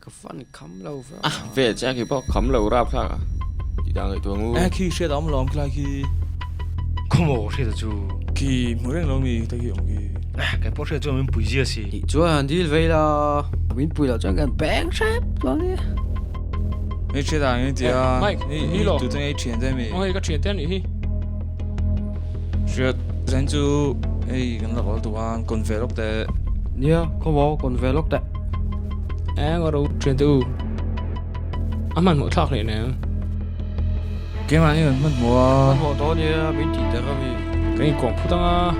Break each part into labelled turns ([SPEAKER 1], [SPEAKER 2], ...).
[SPEAKER 1] Ka fan kham lo ve
[SPEAKER 2] a. Vel che a khi pawh kham lo rap thlak a tih dan ngaihtuah ngu.
[SPEAKER 3] E khi hriat a awm lo khilai khi.
[SPEAKER 4] Khawmaw hriat a chu.
[SPEAKER 3] Khi hmu reng lo mi ta khi awm khi.
[SPEAKER 4] Kei pawh hriat chuan min pui zia si.
[SPEAKER 1] Tih chuan dil vei la, min pui loh chuan kan beng hrep chuan hi.
[SPEAKER 3] Hei hriat ang i tia.
[SPEAKER 5] Mike, ni lo.
[SPEAKER 3] Tute nge i thian te mi?
[SPEAKER 5] Aw hei ka thian te anih hi.
[SPEAKER 3] Hriat zain chu hei kan la kawl tuk a, kawn ve lawk teh.
[SPEAKER 1] Nia, khawmaw kawn ve lawk teh.
[SPEAKER 5] Eng a ro thian te u. A hmanhmawh thlak hle nen.
[SPEAKER 3] Keimah hi kan hmanhmawh a.
[SPEAKER 1] Hmanhmawh tawh ania min tih der ami.
[SPEAKER 5] Kan inkawm phut anga.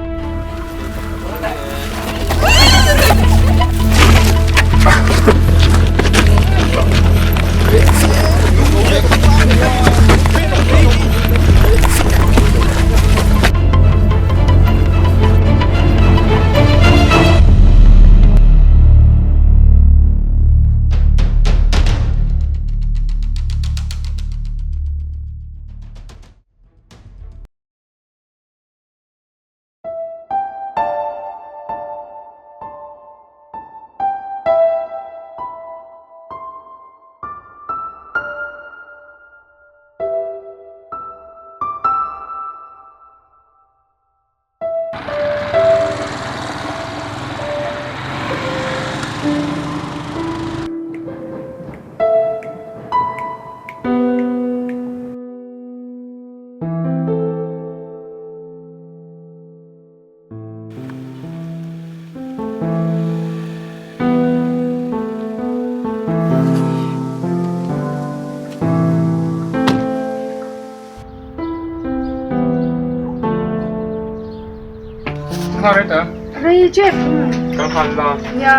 [SPEAKER 6] Rei Jeff. Nia.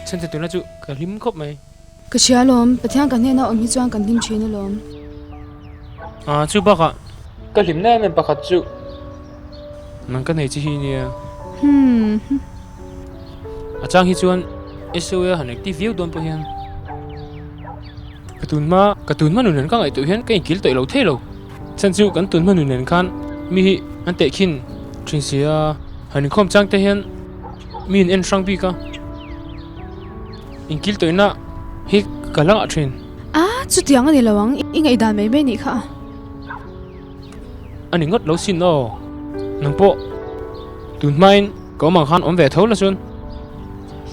[SPEAKER 5] Chhan tuna chu ka hlim khawp mai.
[SPEAKER 6] Ka hria alawm, Pathian ka hnena awm hi chuan kan hlim thin alawm.
[SPEAKER 5] Ah chu bakah ka hlimna em em pakhat chu nang ka nei chi hi nia.
[SPEAKER 6] Hmm.
[SPEAKER 5] A chang hi chuan SOA han active viau dawn pawh hian ka tun hma ka tun hma nun nen ka ngaihtuah hian ka inkil tawih lo thei lo. Chhan chu kan tun hma nun nen khan mi hi an tehkhin thin si a, han inkhawm chang te hian mi in en hrang bik a, inkil tawihna hi ka la ngah thin.
[SPEAKER 6] A, chutiang a ni lo ang, i ngaihdan mai mai nih kha.
[SPEAKER 5] A ni ngawt lo sin aw, nang pawh tun hmain ka awm ang khan awm ve tho la chuan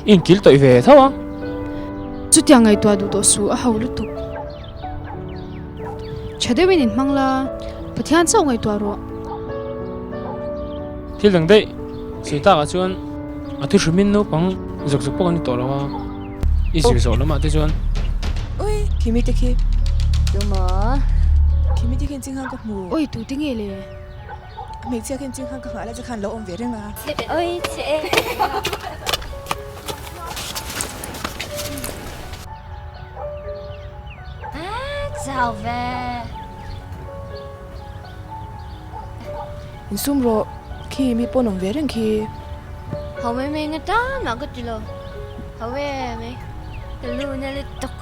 [SPEAKER 5] i inkil tawih ve tho ang.
[SPEAKER 6] Chutiang ngaihtuah duh tawh suh a ho lutuk. Tha deuhin inhmang la, Pathian chauh ngaihtuah rawh.
[SPEAKER 5] Thil dang daih sawi takah chuan a thu hrimin naupang zawk zawk pawh kan ni tawh lo a, i zir zawh lamah te chuan.
[SPEAKER 7] Ui, Kimi te khi.
[SPEAKER 8] Tuma.
[SPEAKER 7] Kimi te khi chinghan ka hmu.
[SPEAKER 6] Ui, tute nge le?
[SPEAKER 7] Hmeichhia khi chinghan ka nghah lai che khan lo awm ve reng a.
[SPEAKER 8] Ui, che e. Chau ve.
[SPEAKER 7] Insum rawh, khi mi pawn awm ve reng khi.
[SPEAKER 8] Ho mai mai nga tan mah ka ti lo. Ho e mai. Ka lu na lutuk.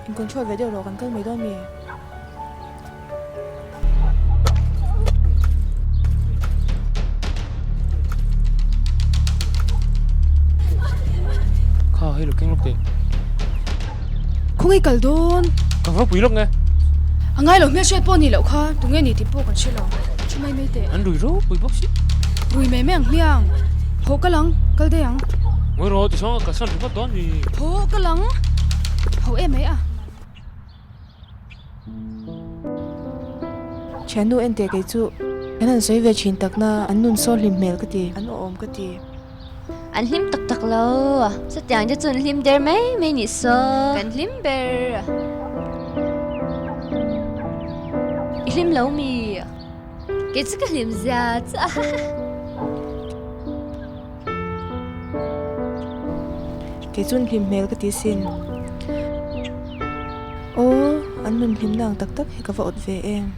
[SPEAKER 7] In control ve deuh rawh kan kal mai dawn mi?
[SPEAKER 5] Kha hei lo keng lawk teh.
[SPEAKER 6] Khawnge kal dawn?
[SPEAKER 5] Ka va pui lawk nge.
[SPEAKER 6] A ngai lo hmel hriat pawh ni loh kha tunge ni tih pawh kan hre lo. Thu mai mai teh.
[SPEAKER 5] An rui ropui bawk si.
[SPEAKER 6] Rui mai mai ang hmiang. Thaw kal ang, kal daih ang.
[SPEAKER 5] Ngawi rawh tichuan ka kalsan ringawt dawn ni.
[SPEAKER 6] Thaw kal ang. Ho em mai a.
[SPEAKER 7] Thiannu en teh kei chu an han sawi ve thin takna an nun saw hlim hmel ka ti, an awhawm ka ti.
[SPEAKER 8] An hlim tak tak lo, chutiang te chu an hlim der mai mai nih saw. Kan hlim ber. I hlim lo mi? Kei chu ka hlim zia chu a.
[SPEAKER 7] Kei chuan hlim hmel ka ti sin. Aw, an nun hlimna ang tak tak hi ka va awt ve em.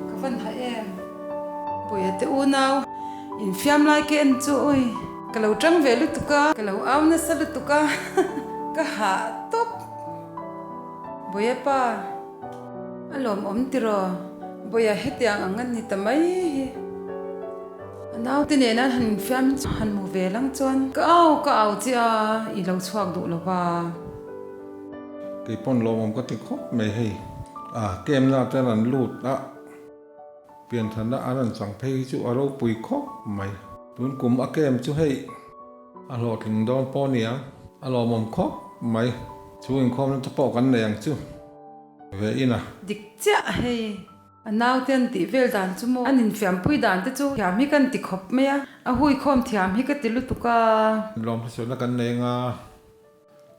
[SPEAKER 9] Ka van ha em. Bawiha te unau infiam lai ka en chu ui. Ka lo tang ve lutuk a, ka lo au nasa lutuk a, ka hah tawp. Bawiha pa, a lawmawm tiraw? Bawiha hetiang ang an ni ta mai hi. A naute nena an han infiam hi chu han hmu ve lang chuan ka au ka au che a, i lo chhuak duh lo va.
[SPEAKER 10] Kei pawn lawmawm ka ti khawp mai hei. A camp na ten an lut a. Pianthana an rawn chang phei hi chu a ropui khawp mai. Tun kum a camp chu hei a hlawhtling dawn pawh nia, a lawmawm khawp mai. Chu inkhawmna te pawh kan nei ang chu ve in a.
[SPEAKER 9] Dik chiah hei, a naute an tih vel dan chu maw, an infiampui dan te chu thiam hi kan ti khawp mai a, a huikhawm thiam hi ka ti lutuk a.
[SPEAKER 10] Lawmhriselna kan nei anga.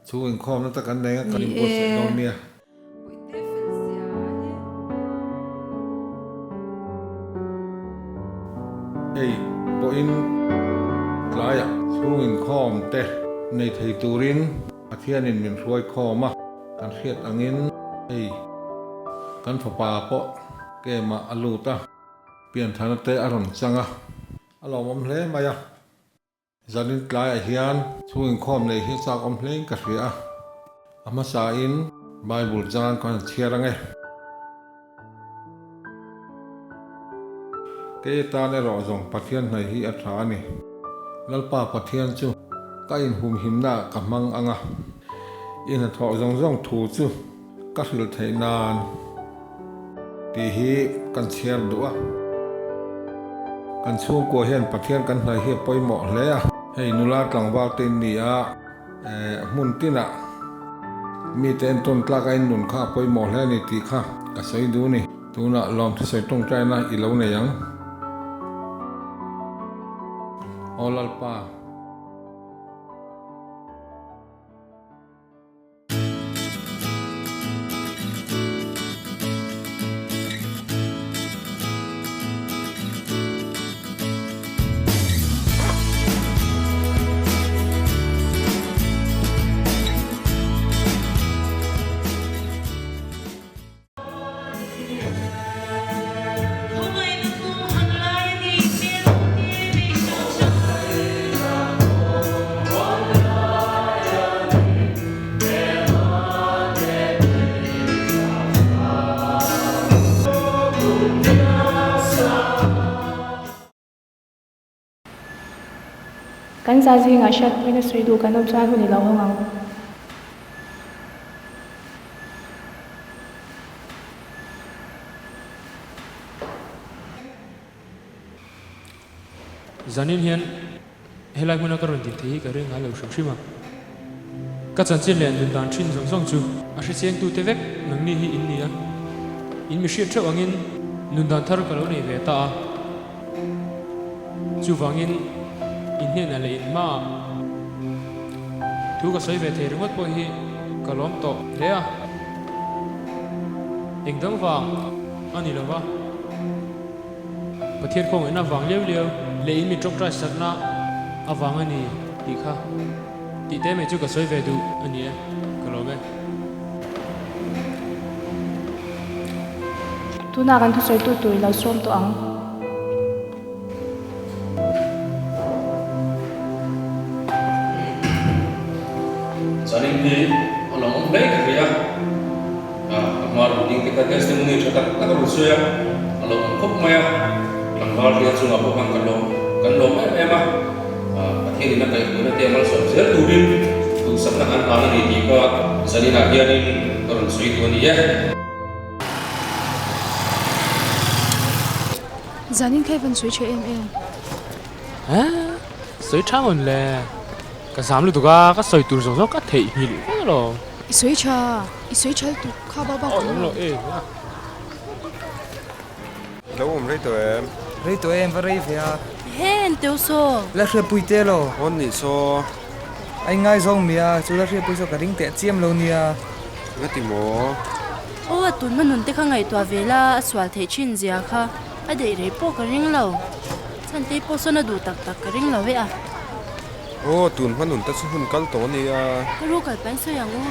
[SPEAKER 10] Chu inkhawmna tak an nei a, kan inbuatsaih dawn nia. Hei pawhin tlaiah chhung inkhawm te nei thei turin Pathianin min hruai khawm a, kan hriat angin hei kan fapa pawh game-ah a lut a, pianthana te a rawn chang a, a lawmawm hle mai a. Zanin tlaiah hian chhung inkhawm nei hi chak awm hlein ka hria a, a hmasain Bible zan kan han chhiar ang e. Kei atan erawh zawng Pathian hnaih hi a tha a ni. Lalpa Pathian chu ka inhumhimnaah ka hmang ang a, i hnathawh zawng zawng thu chu ka hrilh theih nan tih hi kan chhiar duh a. Kan chhungkua hian Pathian kan hnaih hi a pawimawh hle a. Hei nula tlangval te in ni a, hmun tinah mite entawn tlak a innun kha a pawimawh hle a ni tih kha ka sawi duh a ni. Tunah lawmthusawi tawngtaina i lo nei ang. Aw Lalpa.
[SPEAKER 7] Kan za zingah hriatpuina sawi duh kan awm chuan hun i lo hawng ang.
[SPEAKER 5] Zanin hian helai hmuna ka rawn din thei hi ka ring ngai lo hrim hrim a. Ka chanchin leh nun dan thin zawng zawng chu a hrechiangtute vek nangni hi in ni a. In mi hriat theuh angin nun dan thar ka lo nei ve ta a. Chuvangin in hnenah leh in hmaah thu ka sawi ve thei ringawt pawh hi ka lawm tawh hle a. Engdang vang a ni lova. Pathian khawngaihna vang liau liau leh in mi tawngtai sakna avang a ni tih kha tih te mai chu ka sawi ve duh a ni e, ka lawm e.
[SPEAKER 7] Tunah kan thusawitu tur i lo sawm tawh ang.
[SPEAKER 2] Zanin hi a lo awm hle ka hria. A hma rawn ding te kha testimony tha tak tak a rawn sawi a, a lo awm khawp mai a. Tlangval hria chungah pawh khan kan lawm kan lawm em em a. Pathianin a kaihhmuhna te a malsawm zel turin duhsakna kan hlan a ni tih kha zaninah hianin ka rawn sawi duh a ni e.
[SPEAKER 6] Zanin kha i van sawi tha em em.
[SPEAKER 5] Eeh sawi tha ngawn le. Ka zam lutuk a, ka sawi tur zawng zawng ka theihnghilh vek alawm.
[SPEAKER 6] I sawi tha, i sawi tha lutuk kha bak bak awm lo.
[SPEAKER 11] I lo awm rei tawh em?
[SPEAKER 12] Rei tawh em, va rei ve a.
[SPEAKER 13] Hen teu saw.
[SPEAKER 12] La hriatpui te lo.
[SPEAKER 11] Hawn nih saw.
[SPEAKER 12] A ingaizawng mi a, chu la hriatpui saw ka ring teh chiam lo nia.
[SPEAKER 11] Nga ti maw?
[SPEAKER 13] Aw a tun hma nun te kha ngaihtuah ve la, a sual theih thin zia kha a deih rei pawh ka ring lo. Chhantei pawh sawn a duh tak tak ka ring lo e a.
[SPEAKER 11] Aw tun hma nun te chu hun kal tawh a nia.
[SPEAKER 13] Ka ru kal pain sawi ang u.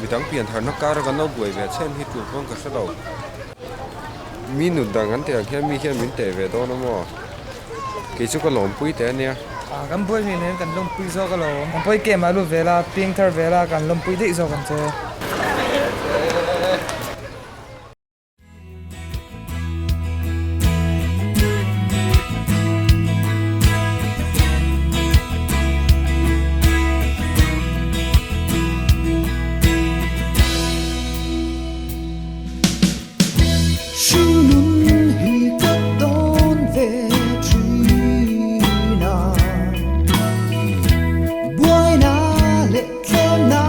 [SPEAKER 11] Midang pian tharna kara kan lo buai ve chhen hi tul pawn ka hre lo. Mi nun dang an teh ang hian mi hian min teh ve dawn a maw? Kei chu ka lawmpui teh a nia.
[SPEAKER 12] Kan buai hmel hian kan lawmpui zawk alawm. Kan pawi kem ah lut ve la, ping thar ve la, kan lawmpui daih zawk ang che.
[SPEAKER 14] Hringnun hi ka tawn ve thin a, buaina leh tlemna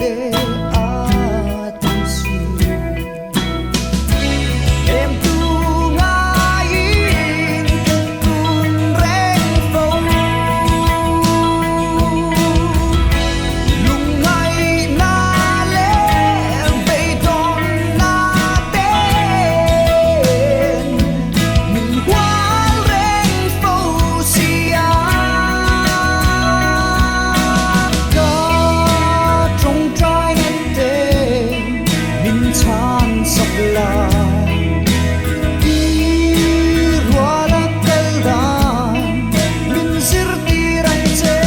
[SPEAKER 14] te a ti si. Em tu ngaiin ka kun reng fo, lungngaihna leh beidawnna ten min hual reng fo sia. Ka tawngtaina te min chhan sak la, i rual a kal dan min zirtir ang che.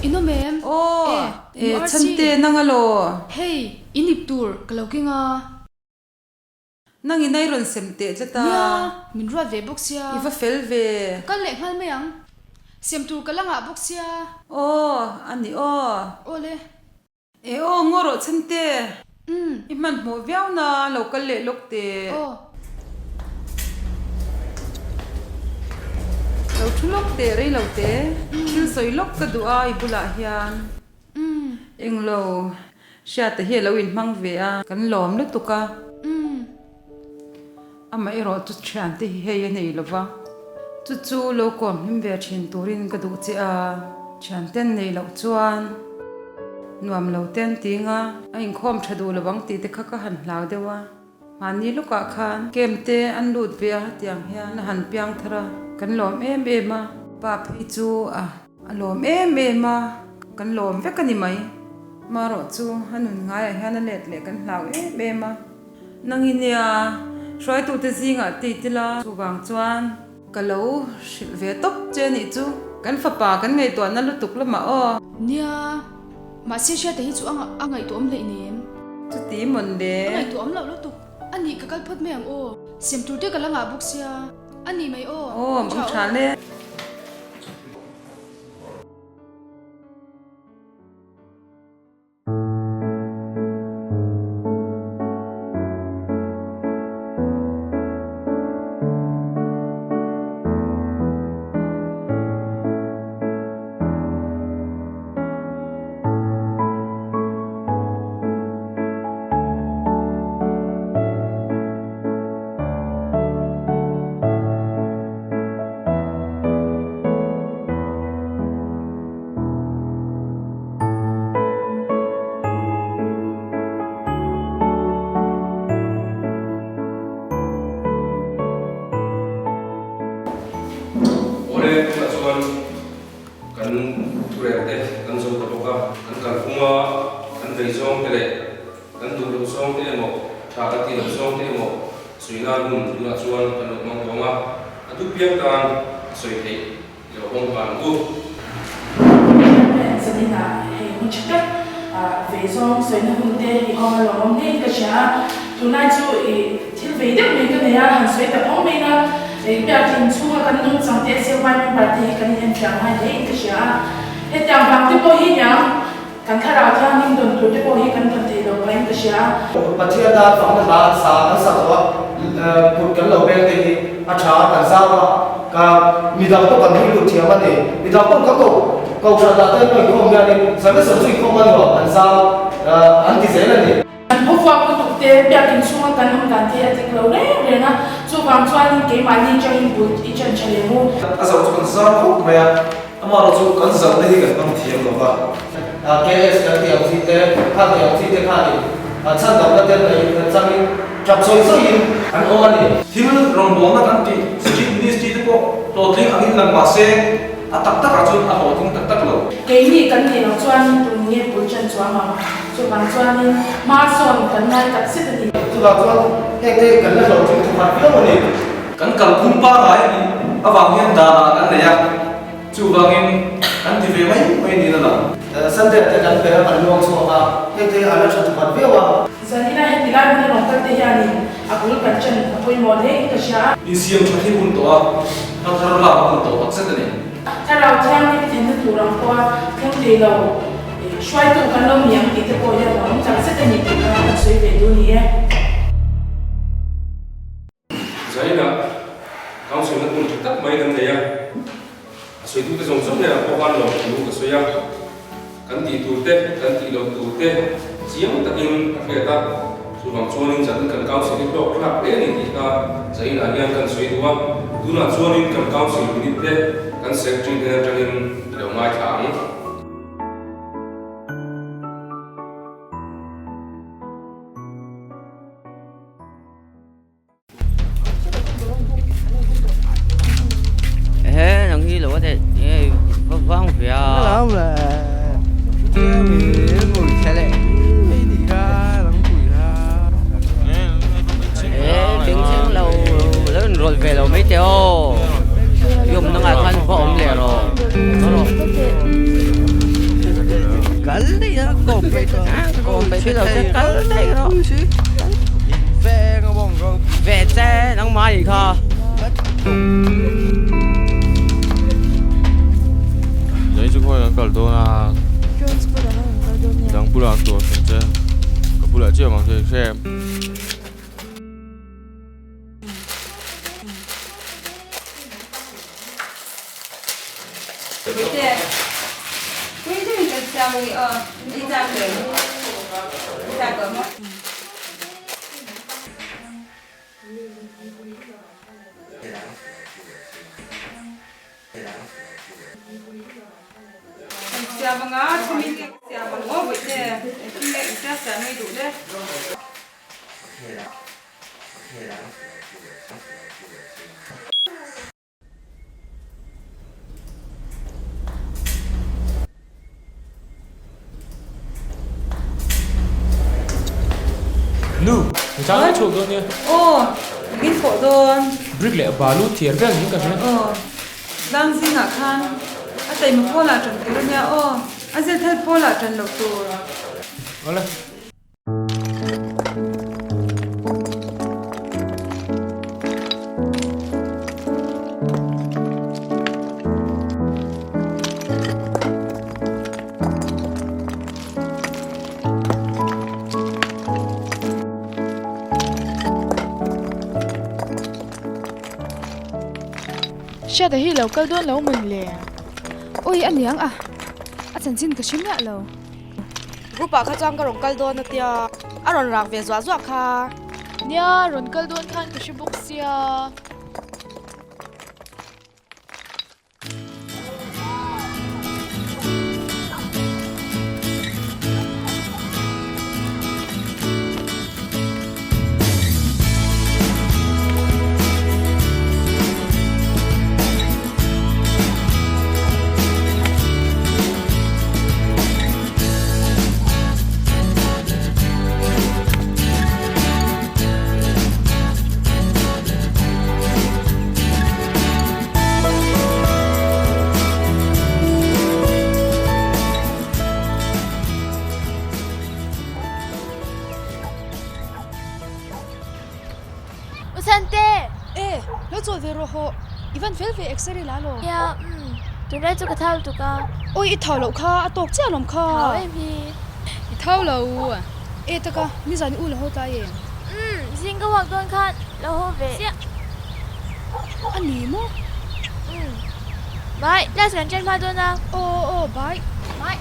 [SPEAKER 6] In awm em?
[SPEAKER 9] Aw,
[SPEAKER 6] E,
[SPEAKER 9] e,
[SPEAKER 6] URC.
[SPEAKER 9] Chhante nang alaw?
[SPEAKER 6] Hei, in ip tur ka lo keng a.
[SPEAKER 9] Nang in ai rawn sem teh tlat a.
[SPEAKER 6] Nia, min ruat ve bawk sia.
[SPEAKER 9] I va fel ve.
[SPEAKER 6] Ka kal leh nghal mai ang. Sem tur ka la ngah bawk sia.
[SPEAKER 9] Aw, a ni aw.
[SPEAKER 6] Aw le.
[SPEAKER 9] E aw, ngaw rawh Chhante. I hmanhmawh viau na lo kal leh lawk teh.
[SPEAKER 6] Aw.
[SPEAKER 9] Lo thu lawk teh rei lo teh. Thil sawi lawk ka duh a i bulah hian. Englo, Hriata hi a lo inhmang ve a. Kan lawm lutuk a. Amaherawh chu thiante hi hei a nei lova, chu chu lo kawm hlim ve thin turin ka duh che a, thianten nei loh chuan nuam lo te an ti nga, a inkhawm tha duh lovang tih te kha ka han hlau deuh a, mahni lukah khan camp te an lut ve a tiang hian a han piang thar a, kan lawm em em a. Pa phei chu a a lawm em em a, kan lawm vek a ni mai, marawh chu a nun ngaiah hian a let leh kan hlau em em a. Nang i nia, hruaitute zingah ti tila. Chuvang chuan ka lo hrilh ve tawp che nih chu. Kan fapa kan ngaihtuahna lutuk lamah aw.
[SPEAKER 6] Nia, mahse Hriata hi chu a ngaihtuah awm hleih nem.
[SPEAKER 9] Chuti mawn le.
[SPEAKER 6] A ngaihtuah awm loh lutuk. A nih ka kal phawt mai ang aw. Sem tur te ka la ngah bawk sia. A nih mai aw.
[SPEAKER 9] Aw,
[SPEAKER 6] Tha
[SPEAKER 9] tha
[SPEAKER 6] aw.
[SPEAKER 9] le.
[SPEAKER 2] Awle tunah chuan kan thurel te kan zo ta bawk a, kan kalphung a, kan vei zawng te leh kan duh loh zawng te emaw, tha kan tih loh zawng te emaw sawi nan hun tunah chuan kan lo hmang tawng a, a duhpiang tan a sawi theih. Lo hawng nghal ang u.
[SPEAKER 13] Pen zaninah hei hun tha tak vei zawng sawina hun te i hawng a lawmawm ngeiin ka hria a, tunlai chu i thil vei deuh mai ka nei a, han sawi tak awm mai na, i biakinn chhunga kan nungchang te CY member te hi kan inenfiah ngai hlein ka hria a, hetiang vang te pawh hi niang kan thlarau thianghlim dawn tur te pawh hi kan dawn thei lo pahin ka hria a.
[SPEAKER 15] Pathian tan fakna hla an sa an sak tawh a, kut kan lo beng te hi a tha a, kan zau a, ka midang pawh kan hui lut thiam a ni. Midang pawh kan ko kohhran ah te an inkhawm hianin zan sawn chu inkhawm a nuam an zau an ti zel a ni.
[SPEAKER 13] Kan khawfuak lutuk te biakin chhunga kan awm dan te a dik lo reng reng a, chuvang chuanin keimahni changin bul i chan tha lem u.
[SPEAKER 16] A zoh chu kan zar khawp mai a, amaherawh chu kan zohna hi kan hmang thiam lo va.
[SPEAKER 15] KS kan tih ang chi te, kha tih ang chi te khanin chhan damna te nei changin tap sawi sawiin an awm a ni.
[SPEAKER 16] Thil rawngbawlna kan tih Street Ministry te pawh hlawhtling angin lang mah se a tak takah chuan a hlawhtling tak tak lo.
[SPEAKER 13] Keini kan nih loh chuan tun nge bul ṭan chuang ang? Chuvang chuanin hma sawn kan ngai tak zet a ni.
[SPEAKER 15] Chuvang chuan hengte kan la hlawhtling thawkhat viau a ni.
[SPEAKER 16] Kan kalphung pangngai a nih avang hian danah kan nei a, chuvangin kan ti ve mai mai niin a lang.
[SPEAKER 15] Sunday te kan ber a kan luang chhuak a, hengte a la ṭha thawkhat viau a.
[SPEAKER 13] Zanina heti lai hmun a rawn kal te hianin a bul kan ṭan a pawimawh hle in ka hria a.
[SPEAKER 16] Insiam ṭha hi hun tawh a, hla thar lak a hun tawh takzet a ni.
[SPEAKER 13] Thlarau thianghlim thenna tur ang pawha thleng thei lo hruaitu kan lo ni ang tih te pawh hian a awm tak zet a ni tih kha kan sawi ve duh ni e.
[SPEAKER 2] Zainah Council-na hmun tha tak mai kan nei a, a sawitute zawng zawng hnenah pawh khan lawm thu ka sawi a, kan tih tur te, kan tih loh tur te chiang takin a hriat a, chuvang chuanin zanin kan Council hi hlawk thlak hle a ni tih kha Zainah hian kan sawi duh a, tunah chuanin kan Council minute te kan Secretary hnen atangin i lo ngaithla ang.
[SPEAKER 1] Ehe nang hi lo a teh nge va vang ve a.
[SPEAKER 12] Lam le. Chutia mi mui che le mai ni kha nang pui kha.
[SPEAKER 1] Ehe beng chheng lo lo in rawlh ve lo mai teh aw. I awm na ngah khan va awm leh rawh. Va rawh. Kal daih a kawm peih tawh kawm peih lo che kal daih rawh. Ve che nangmah anih kha.
[SPEAKER 3] Zain chu khawi kan kal dawn a.
[SPEAKER 7] Jones bulah kan kal dawn nia.
[SPEAKER 3] Dang bulah an tuah hran che. Ka bulah chiah mang che hre em.
[SPEAKER 5] Nu, ni chang lai chhuak dawn nia.
[SPEAKER 9] Aw, min thawh dawn.
[SPEAKER 5] Brick leh balu thiar vel niin ka hria.
[SPEAKER 9] Aw, tlang zingah khan a taima pawlah ṭan tur a nia aw. A zethel pawlah ṭan loh tur.
[SPEAKER 3] Awle.
[SPEAKER 6] Hriata hi lo kal dawn lo mawn le? Ui a niang a, a chanchin ka hre miah lo.
[SPEAKER 17] Group ah kha chuan ka rawn kal dawn a tia, a rawn rak ve zuah zuah kha.
[SPEAKER 6] Nia, rawn kal dawn khan ka hre bawk sia. U Sante! E, lo chawl ve rawh hawh. I van fel ve x-ray la lo.
[SPEAKER 8] Nia, umm. Tunlai chu ka thau lutuk a.
[SPEAKER 6] Awi, i thau loh kha, a tawk chiah alawm kha.
[SPEAKER 8] Thau em hi.
[SPEAKER 6] I thau lo. E taka, nizan i u la haw tlai em?
[SPEAKER 8] Umm, zing ka walk dawn khan lo haw ve chiah.
[SPEAKER 6] A ni maw?
[SPEAKER 8] Umm. Bye, class kan ṭan hma dawn a.
[SPEAKER 6] Aw aw, bye.
[SPEAKER 8] Bye.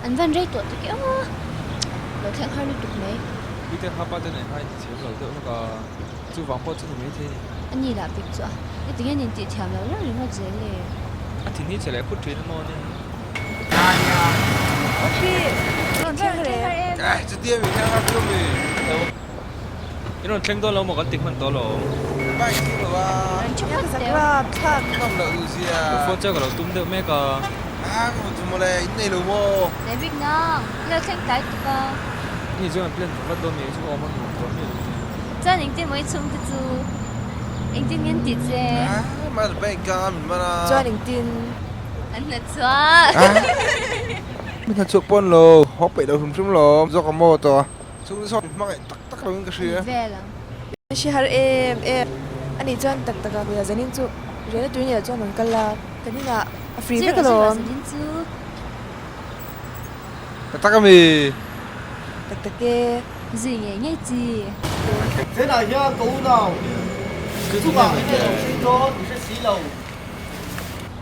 [SPEAKER 8] An van rei tawh tak em a, lo thleng har lutuk mai.
[SPEAKER 3] Puite hapa te nen khan in tithiam lo deuh hlawk a, chuvang pawh chu ni maithei a ni.
[SPEAKER 8] A ni lah pek chu a, heti hian in tihthiam lo reng ringawt zel e.
[SPEAKER 3] A thin hi che leh phut thin emaw ni.
[SPEAKER 11] Chutia mi thleng har chu mi.
[SPEAKER 3] In rawn thleng dawn lo maw kan ti hman tawh lo.
[SPEAKER 11] Bike chu lo a. Ngam loh duh zia.
[SPEAKER 3] Lo phone chiah ka lo tum deuh mek a.
[SPEAKER 11] A ka hmu chu mawle in nei lo maw.
[SPEAKER 8] Nei bik nang. I lo thleng tlai tuk a.
[SPEAKER 3] Ni chuan plan vat dawn mi chu awm a nuam tawh miah lo nia.
[SPEAKER 8] Chuan engtin maw i chhung te chu engtin nge an tih che?
[SPEAKER 11] A mar bank a min man a.
[SPEAKER 7] Chuan engtin?
[SPEAKER 8] An hna chhuah.
[SPEAKER 11] Min hna chhuah pawn lo. Haw peih lo hrim hrim lo. Zawk a maw tawh a. Chung te sawn hmangaih tak tak lo in ka hria.
[SPEAKER 8] Vel ang.
[SPEAKER 7] Ka hre har em em. A nih chuan tak tak a puia zanin chu riahna tui nih chuan rawn kal a, kan inah a free vek alawm.
[SPEAKER 8] Zanin chu.
[SPEAKER 11] Tak tak a mi.
[SPEAKER 7] Tak tak e.
[SPEAKER 8] Zui ngei ngei chi.
[SPEAKER 15] Zenah hian ka unau chungah enge lo hring dawn i hre si lo.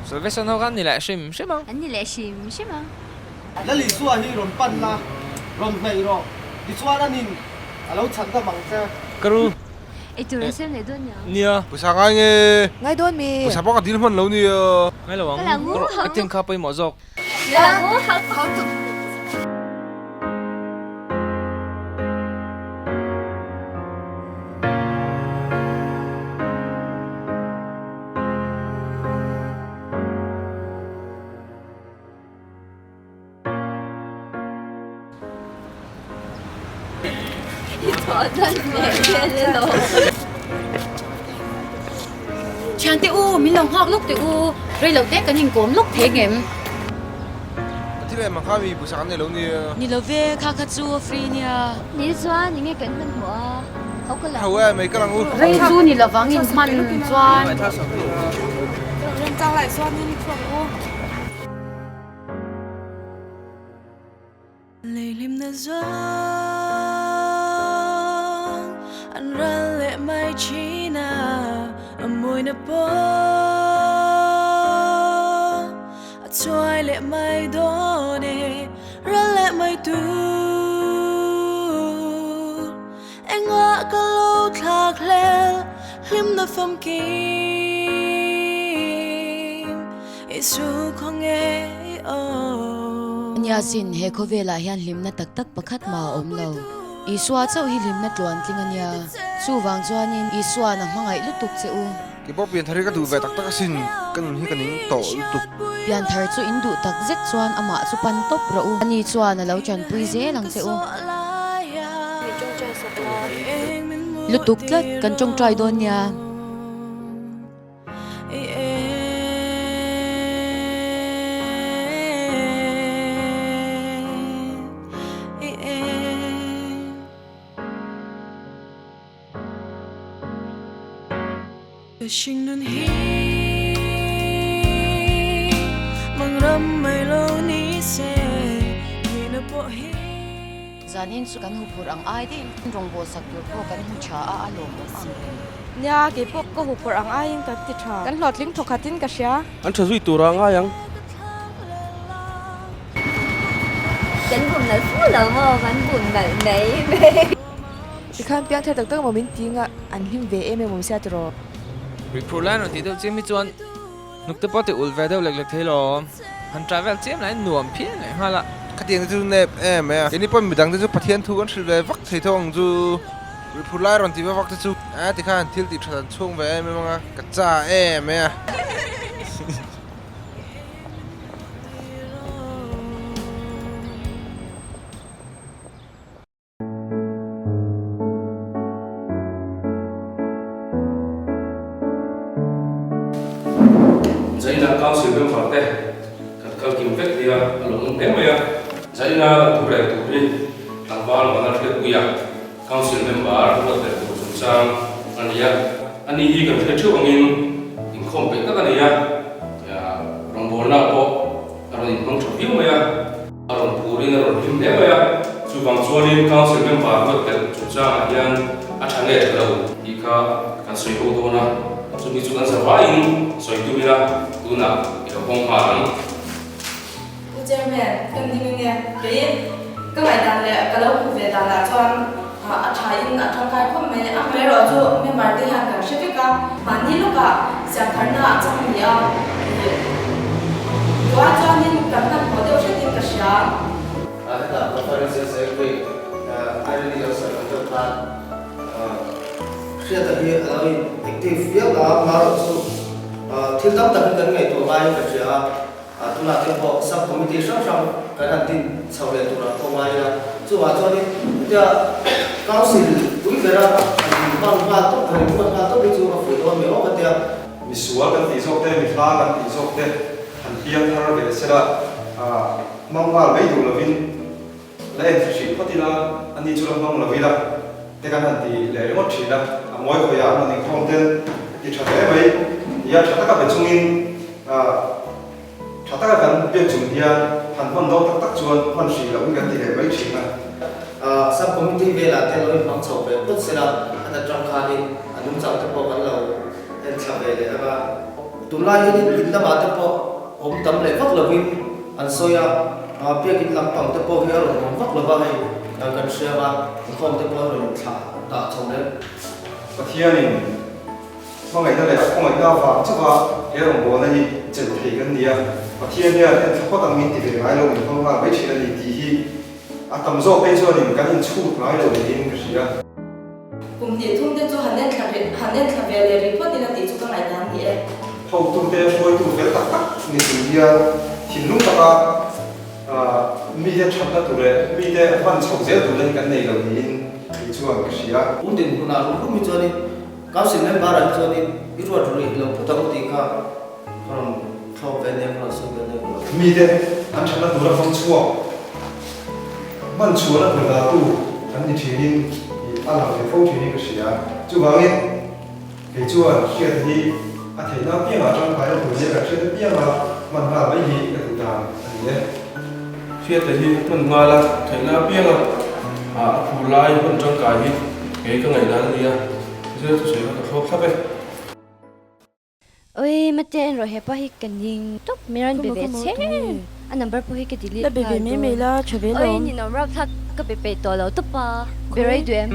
[SPEAKER 3] Salvation ho kha an ni leh hrim hrim ang.
[SPEAKER 8] An ni leh hrim hrim ang.
[SPEAKER 15] Lalisua hi rawn pan la, rawn hnaih rawh, tichuan a nin a lo chhan dam ang che.
[SPEAKER 3] Ka ru.
[SPEAKER 8] Ei tur an siam leh dawn nia.
[SPEAKER 3] Nia.
[SPEAKER 11] Pawisa ngai nge?
[SPEAKER 7] Ngai dawn mi?
[SPEAKER 11] Pawisa pawh ka dil hman lo nia.
[SPEAKER 3] Ngai lo ang.
[SPEAKER 8] Ka la ngu hau.
[SPEAKER 3] Ka tin kha pawimawh zawk.
[SPEAKER 8] Ka la ngu hau hau tuk.
[SPEAKER 18] Thiante u, min lo nghak lawk teh u, rei lo te kan inkawm lawk thei ngem.
[SPEAKER 11] Ka thil em ang kha mi pawisa kan nei lo nia.
[SPEAKER 18] Ni lo ve, kha kha chu a free nia.
[SPEAKER 8] Ni chuan enge kan hmanhmawh a, ho ka lang.
[SPEAKER 11] Ho e, mai ka lang u.
[SPEAKER 18] Rei chu ni lovang in hman chuan.
[SPEAKER 17] Remchang lai chuanin i chhuak u.
[SPEAKER 14] Leihlimna zawng an ral leh mai thin a, a mawina pawh a chuai leh mai dawn e, ral leh mai tur engah ka lo thlak hlel hlimna famkim Isu khawnge i awm.
[SPEAKER 18] Nia sin, he khawvelah hian hlimna tak tak pakhat mah a awm lo. Isua chauh hi hlimna tluan tling a nia. Chuvang chuanin Isua'n a hmangaih lutuk che u.
[SPEAKER 11] Keipawh pianthar hi ka duh ve tak tak asin, ka nun hi ka ning tawh lutuk.
[SPEAKER 18] Pianthar chu in duh tak zet chuan amah chu pan tawp rawh u. Ani chuan a lo tanpui zel ang che u. Lutuk tlat, kan tawngtai dawn nia. Zanin chu kan huphurh ang ai deuhin rawngbâwl sak tur pawh kan hmu tha a, a lawmawm ang reng.
[SPEAKER 17] Nia, kei pawh ka huphurh ang aiin kan ti tha. Kan hlawhtling thawkhatin ka hria.
[SPEAKER 2] An tha zui tura ngai ang.
[SPEAKER 8] Kan bum nalh fu lo maw? Kan bum nalh mai mai.
[SPEAKER 7] Tikhan piang thar tak tak maw min ti nga an hlim ve em em awm sia tiraw.
[SPEAKER 3] Rihphur lai rawn tih deuh chiam hi chuan hnukte pawh ti ulh ve deuh lek lek thei lo. Han try vel chiam lahin nuam phian leh nghal a.
[SPEAKER 19] Khatiang te chu nep em mai a. Keini pawhin midang te chu Pathian thu kan hrilh ve vak thei tho ang chu. Rihphur lai rawn tih ve vak te chu a tikhan thil tih that an chhung ve em em ang a, ka cha em mai a.
[SPEAKER 2] Zaina Council member te kan kal kim vek nia a lo awm hle mai a. Zaina kan thu rel tur hi tlangval Vanal Hriatpuia Council member ruat leh tur chungchang a ni a. Ani hi kan hre theuh angin inkhawm peih tak a ni a, rawngbawlna pawh a rawn inhmang tha viau mai a. A rawn phurin a rawn hlim hle mai a, chuvang chuanin Council member ruat belh chungchangah hian a tha nge tha lo tih kha kan sawi ho dawn a, chumi chu kan zavaiin sawi tum ila tunah i lo hawng nghal ang.
[SPEAKER 17] Pu Chairman, kan ding ange. Kei ka ngaihdan leh ka lo hmuh ve danah chuan a thain a tangkai khawp mai. Amaherawhchu member te hian kan hre vek a, mahni lawkah siamtharna a chang ni a tih duh ah chuanin kan hmanhmawh deuh hretin ka hria.
[SPEAKER 15] Hetah Conference Secretary Irene lo sawi ang deuh khan hriata hi a lo in active viau a, amaherawh chu thil tam takin kan ngaihtuah ngaiin ka hria a. Tunah te pawh sub committee hrang hrang kan han din chho leh turah pawh ngai ila, chuvah chuanin hetia council pui bera han in hman nghal tawp, han in ruat nghal tawp hi chu a fuih dawn mai awm a tia.
[SPEAKER 16] Misual kan tih zawk te, mihla kan tih zawk te han piang thar ve sela, hmang nghal mai duh lovin la en hrih phawt ila, ani chu la hmang lo ila te kan han ti leh ringawt thin a, a mawi hawiah an rawn inkhawm tel ti tha hle mai tia tha taka be chungin tha taka kan biak chung hian han hman dawn tak tak chuan hman hrih loh hi kan ti leh mai thin a.
[SPEAKER 15] Sub committee velah te lo inhmang chho ve phawt sela, a ta tang khanin a nungchang te pawh kan lo en thla ve leh ang a. Tunlai hianin in lamah te pawh awm tam leh vak lovin an sawi a, biakin lampang te pawh hi a rawn awm vak lova hei kan hria a, inkhawm te pawh a rawn inthlah dah chho leh.
[SPEAKER 16] Pathianin hmangaihna leh a khawngaihna avang chauha he rawngbawlna hi chelh thei kan ni a, Pathian hian en thla phawt ang min ti ve ngai lo, min hmang nghal mai thin a ni tih hi a tam zawk phei chuanin kan inchhut ngai lo niin ka hria.
[SPEAKER 17] Kum hnih thum te chu han en thla rih, han en thla ve leh rih phawt ila tih chu ka ngaihdan ni e.
[SPEAKER 16] Hotute hruaitu fel tak tak ni chung hian thinlung taka mite thatna tur leh mite hman chhoh zel turna hi kan nei lo niin kei chuan ka hria.
[SPEAKER 15] Kum din hunah rum rum hi chuanin Council member ah hi chuanin i ruat rih lo phawt ang tih kha ka rawn thlawp ve nia, ka rawn sawi ve nia ka lo.
[SPEAKER 16] Mite an thatna tura hmang chhuak. Hman chhuahna tur dahtu an ni thinin ih a lang ve fo thinin ka hria. Chuvangin kei chuan hriat hi a theihna apiangah tangkaina tur nia kan hriat apianga hman nghal mai hi ka duh dan a ni e.
[SPEAKER 2] Hriata hi hman nghal a theihna apianga a phur lai hman tangkai hi kei ka ngaihdan a nia. Zir thusawi kha ka thlawp thlap e.
[SPEAKER 8] Oi mate en rawh hepa hi ka ning tawp mai rawn be ve che a number pawh hi ka delete nghal dawn oi ninawm rap thlak ka be peih tawh lo tawp a be rei duh em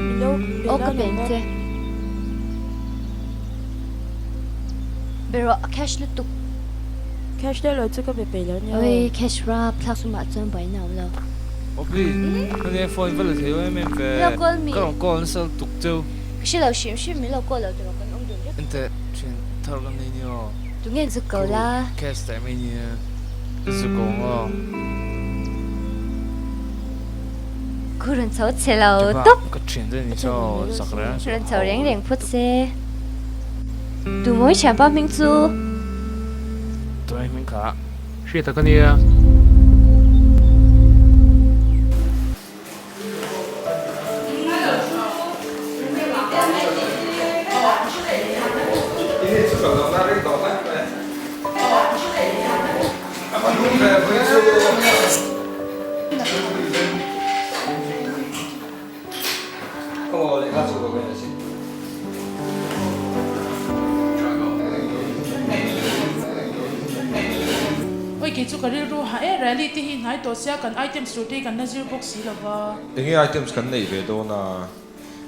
[SPEAKER 8] aw ka be ang che be rawh a cash lutuk
[SPEAKER 7] cash deuh lo chu ka be peih lo nia
[SPEAKER 8] oi cash rap thlak sumah chuan buaina awm lo
[SPEAKER 3] Aw please ka nia phone va la thei em em ve ka rawn call nasa lutuk cheu.
[SPEAKER 8] Ka hre lo hrim hrim min lo call lo tiraw kan awm dun vek.
[SPEAKER 3] Enteh thian thar kan nei nia aw.
[SPEAKER 8] Tunge zuk ko la.
[SPEAKER 3] Cash daih mai nia ka zuk ko ang aw.
[SPEAKER 8] Ku rawn chho che lo tawp.
[SPEAKER 3] Ka thian te ni saw zak reng
[SPEAKER 8] chu. Rawn chho reng reng phawt se. Tu mawi thianpa hming chu.
[SPEAKER 3] Tunai hming kha hriat tak a nia.
[SPEAKER 13] Oi kei chu ka rilru ha e, rally te hi hnai tawh sia kan items tur te hi kan la zir bawk si lova.
[SPEAKER 11] Enge items kan neih ve dawn a?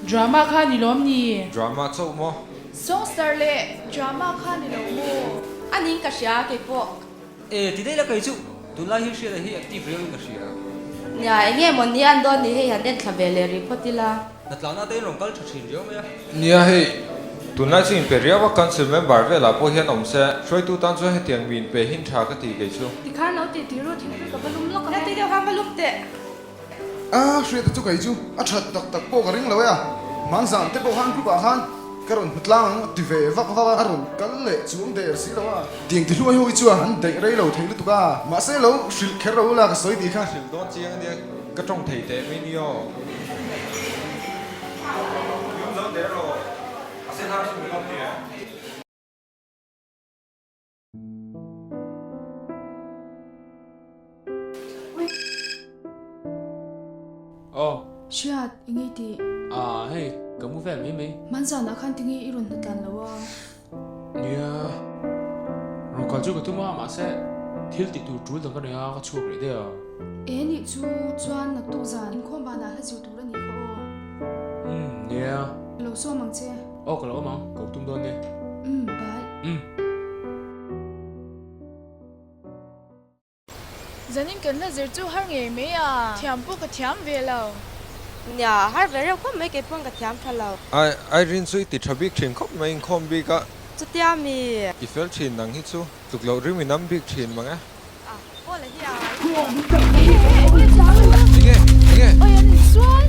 [SPEAKER 13] Drama kha ni lawm ni?
[SPEAKER 11] Drama chauh maw?
[SPEAKER 6] Songster leh drama kha ni lo maw?
[SPEAKER 17] A ning ka hria kei pawh.
[SPEAKER 1] E, ti daih la kei chu tunlai hi hriat hi active riau in ka hria.
[SPEAKER 17] Nia, enge maw ni an dawn ni hei han en thla ve leh rih phawt ila.
[SPEAKER 1] Hnatlakna te in rawn kal tha thin riau mai a.
[SPEAKER 11] Nia hei, tunlai chu inpe riau a council member velah pawh hian awm se, hruaitu tan chuan hetiang mi inpe hin tha ka ti kei chu.
[SPEAKER 6] Tikhan lo tih tih ru thingpui ka va lum lawk ang e.
[SPEAKER 17] Nia, ti deuh khan va lum teh.
[SPEAKER 20] A, hriata chu kei chu a that tak tak pawh ka ring lo e a, hmanzan te pawh khan group ah khan ka rawn hmu tlang ang a ti ve vak vak a, a rawn kal leh chuang der si lo a, tiang ti hluai ho hi chuan an daih rei lo thei lutuk a, mahse lo hrilh kher lo ula ka sawi tih kha.
[SPEAKER 11] Hrilh dawn chiang ania ka tawng thei teh mai ni aw. Lum zo der lo, a se hnar chu min awm nia.
[SPEAKER 5] Aw.
[SPEAKER 6] Hriat, eng nge tih?
[SPEAKER 5] Ah, hei, ka mu vel mai mai.
[SPEAKER 6] Hmanzanah khan tinge i rawn hnatlan lo a?
[SPEAKER 5] Nia, rawn kal chu ka tum a, mahse thil tih tur tul dang ka nei a, ka chhuak leh daih a.
[SPEAKER 6] E nih chu, chuan naktuk zan inkhawm banah hla zir tur a nih kha aw.
[SPEAKER 5] Umm, nia.
[SPEAKER 6] Ka lo sawm ang che.
[SPEAKER 5] Aw, ka lo awm ang, ka lo tum dawn nia.
[SPEAKER 6] Umm, bye.
[SPEAKER 5] Umm.
[SPEAKER 13] Zanin kan hla zir chu har ngei mai a, thiam pawh ka thiam ve lo.
[SPEAKER 17] Nia, har ve reuh khawp mai, kei pawn ka thiam tha lo.
[SPEAKER 11] Ai, Irene chu i ti tha bik thin khawp mai, inkhawm bik a.
[SPEAKER 17] Chutia mi.
[SPEAKER 11] I fel thin nang hi chu, tluk loh rim in am bik thin mang e.
[SPEAKER 17] A, Paul a hi a.
[SPEAKER 11] Enge, enge.
[SPEAKER 6] Oi an insual.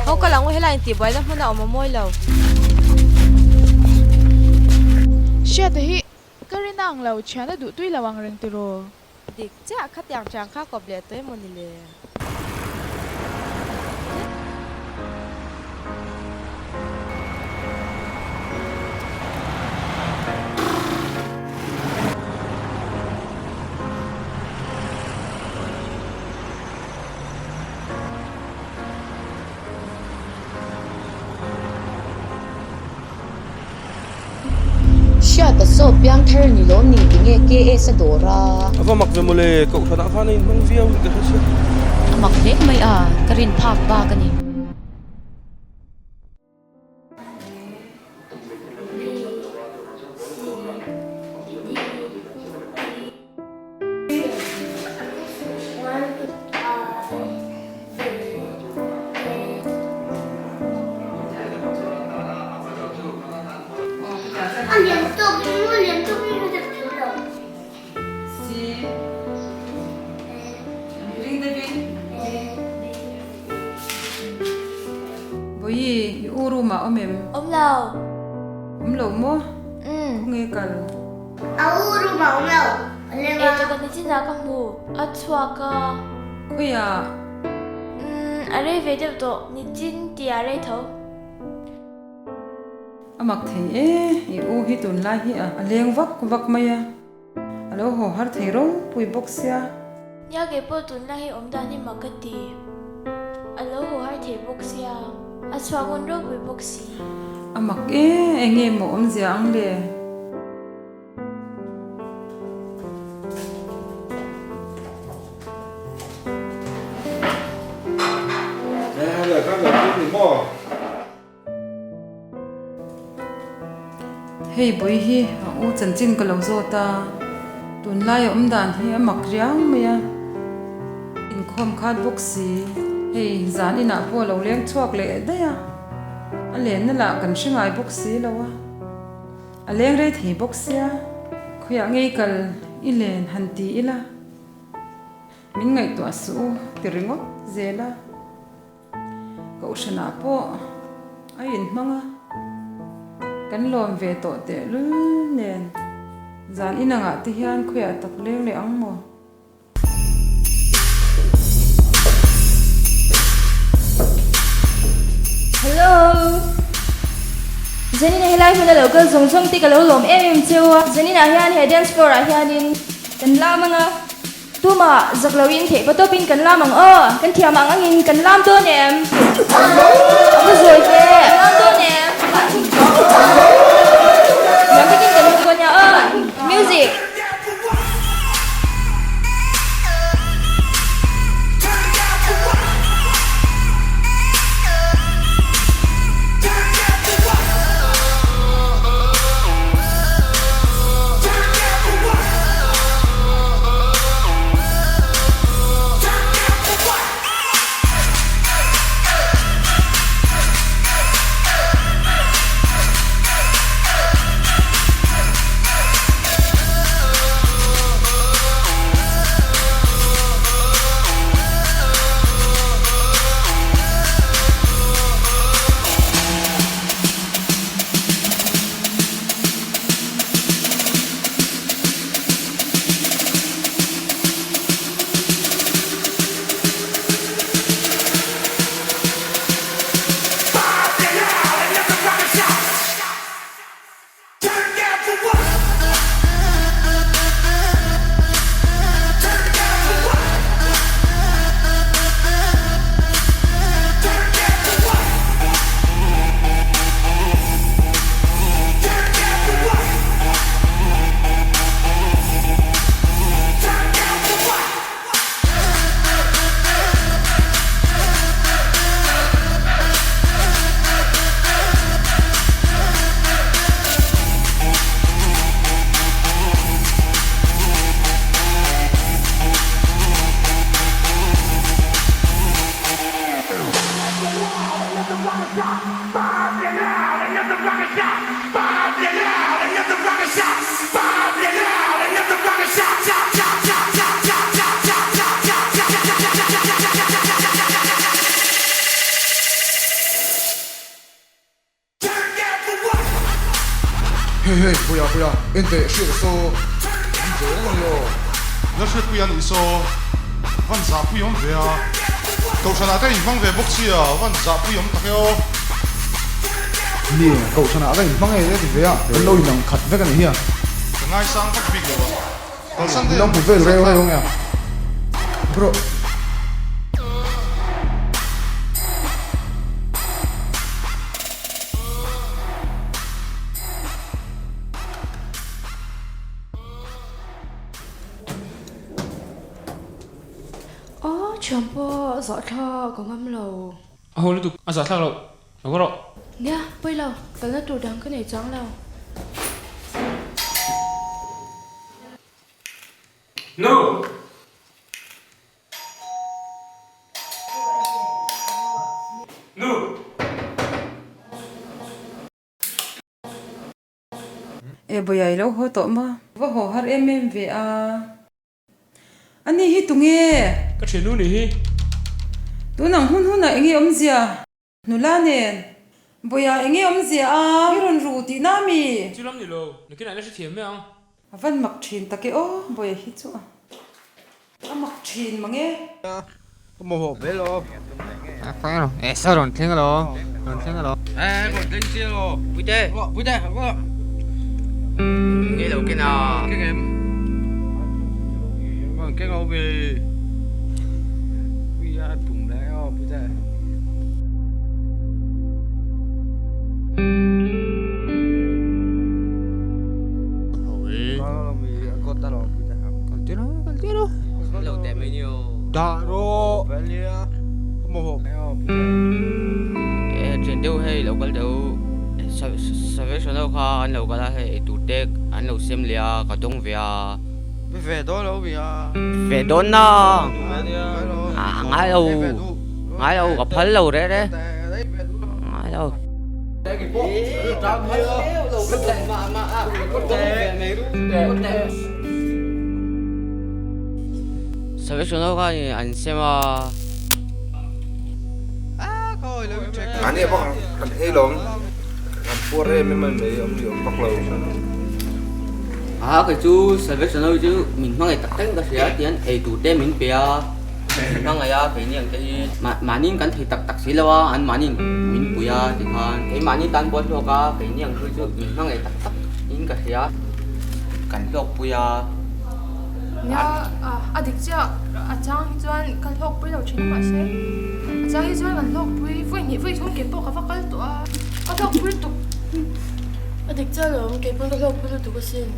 [SPEAKER 17] Ho ka lang u helai intihbuaina hmun a awm a mawi lo.
[SPEAKER 13] Hriata hi ka rin ang lo thian a duh tui lo ang reng tiraw?
[SPEAKER 17] Dik chiah khatiang thiang kha kawp leh tawh emaw ni le?
[SPEAKER 18] Hriata saw piangthar ni lawm ni tinge KS a dawr a.
[SPEAKER 2] A va mak ve mawle, kohhranah khan a inhmang viau in ka hre sia.
[SPEAKER 18] A mak hle mai a, ka rin phak bak a ni.
[SPEAKER 9] Vawi, i u room ah awm em?
[SPEAKER 8] Awm lo.
[SPEAKER 9] Awm lo maw? Khawnge kal?
[SPEAKER 8] A u room ah awm lo. A leng a. Eitur ka ni chin ah ka hmu. A chhuak a.
[SPEAKER 9] Khawiah?
[SPEAKER 8] Umm, a rei ve deuh tawh. Ni chin tih ah rei tho.
[SPEAKER 9] A mak thei e, i u hi tunlai hi a leng vak vak mai a. A lo haw har thei ropui bawk sia.
[SPEAKER 8] Nia kei pawh tunlai hi awm dan hi mak ka ti. A lo haw har thei bawk sia. A chhuak ngun ropui bawk si.
[SPEAKER 9] A mak e, enge maw awmzia ang le?
[SPEAKER 10] maw?
[SPEAKER 9] Hei bawi hi a u chanchin ka lo zawt a, tunlai a awm dan hi a mak riau mai a, inkhawm khat bawk si, hei zan inah pawh a lo leng chhuak leh daih a, a lenna lah kan hre ngai bawk si lo a, a leng rei thei bawk sia, khawiah ngei kal i len han ti ila, min ngaihtuah suh u ti ringawt zel a. Kohhranah pawh a inhmang a, kan lawm ve tawh tehlul nen zan inangah te hian khawiah tak leng leh ang maw?
[SPEAKER 21] Hello! Zanin a helai hmun a lo kal zawng zawng te ka lo lawm em em cheu a, zanin ah hian he dance floor ah hianin kan lam ang a. Tumah zak loin theih pa tawpin kan lam ang aw, kan thiam ang angin kan lam dawn em? A va zawi ve, kan lam dawn em? Nuam takin kan lam dawn nia aw, music.
[SPEAKER 20] Hei hei, puia puia, en teh hriat a saw, an ve reng a ni aw.
[SPEAKER 22] Lalhriatpuia a nih saw, van zahpui awm ve a, Kohhranah ka inhmang ve bawk sia, van zahpui awm tak e aw.
[SPEAKER 20] Nie, Kohhranah ka inhmang e a ti ve a, kan lo inang khat vek a nih hi a.
[SPEAKER 22] Ka ngaisang vak bik lo a, kalsan
[SPEAKER 20] Min lo hmu vel reu reu nge a, bro.
[SPEAKER 6] A thiam pawh zahthlak ka ngam lo.
[SPEAKER 5] A haw lutuk, a zahthlak loh, lo ka rawh.
[SPEAKER 6] Nia, pawi lo, kalna tur dang ka nei chuang lo.
[SPEAKER 5] Nu! Nu!
[SPEAKER 9] E Bawihai lo haw tawh maw? Va haw har em em ve a. A ni hi tunge?
[SPEAKER 5] Ka thiannu nih hi.
[SPEAKER 9] Tunang hun hunah enge awmzia? Nula nen. Bawihah enge awmzia a? I rawn ru tihna a mi?
[SPEAKER 5] Chu lam ni lo, nakinah ila hrethiam mai ang.
[SPEAKER 9] A van mak thin tak e aw, Bawihah hi chu a. A mak thin mang e.
[SPEAKER 1] Ka mamawh ve lo. E sa rawn thleng alo, rawn thleng alo. E rawn thleng chiang lo. Puite, puite, Nge lo ken a. Keng em. Rawn keng lo ve. Ui a tum le aw puite. Thian deuh hei lo kal deuh Salvation ho kha an lo kal a hei eitur te an lo sem leh a ka dawng ve a.
[SPEAKER 4] Ve dawn lo mi a.
[SPEAKER 1] Ve dawn na. A ngai lo ngai lo ka phal lo reh reh ngai lo. Salvation ho kha an sem a.
[SPEAKER 19] Mahni ah bawk kan ei lawm kan puar em em a ni mai awm ni awm vak lo.
[SPEAKER 1] A kei chu Salvation ho chu min hmangaih tak tak in ka hria tihian ei tur te min pe a min hmangaih a keini ang te hi mahni in kan thei tak tak si lo a an mahni in min pui a tikhan keimahni tan pawh a hlawk a keini ang hi chu min hmangaih tak tak in ka hria kan hlawk pui a.
[SPEAKER 6] Nia, a dik chiah, a chang hi chuan ka hlawkpui lo thin a mahse a chang hi chuan kan hlawkpui vawi hnih vawi thum kei pawh ka va kal tawh a, ka hlawkpui lutuk.
[SPEAKER 7] A dik chiah lo ang, kei pawn ka hlawkpui lutuk asin.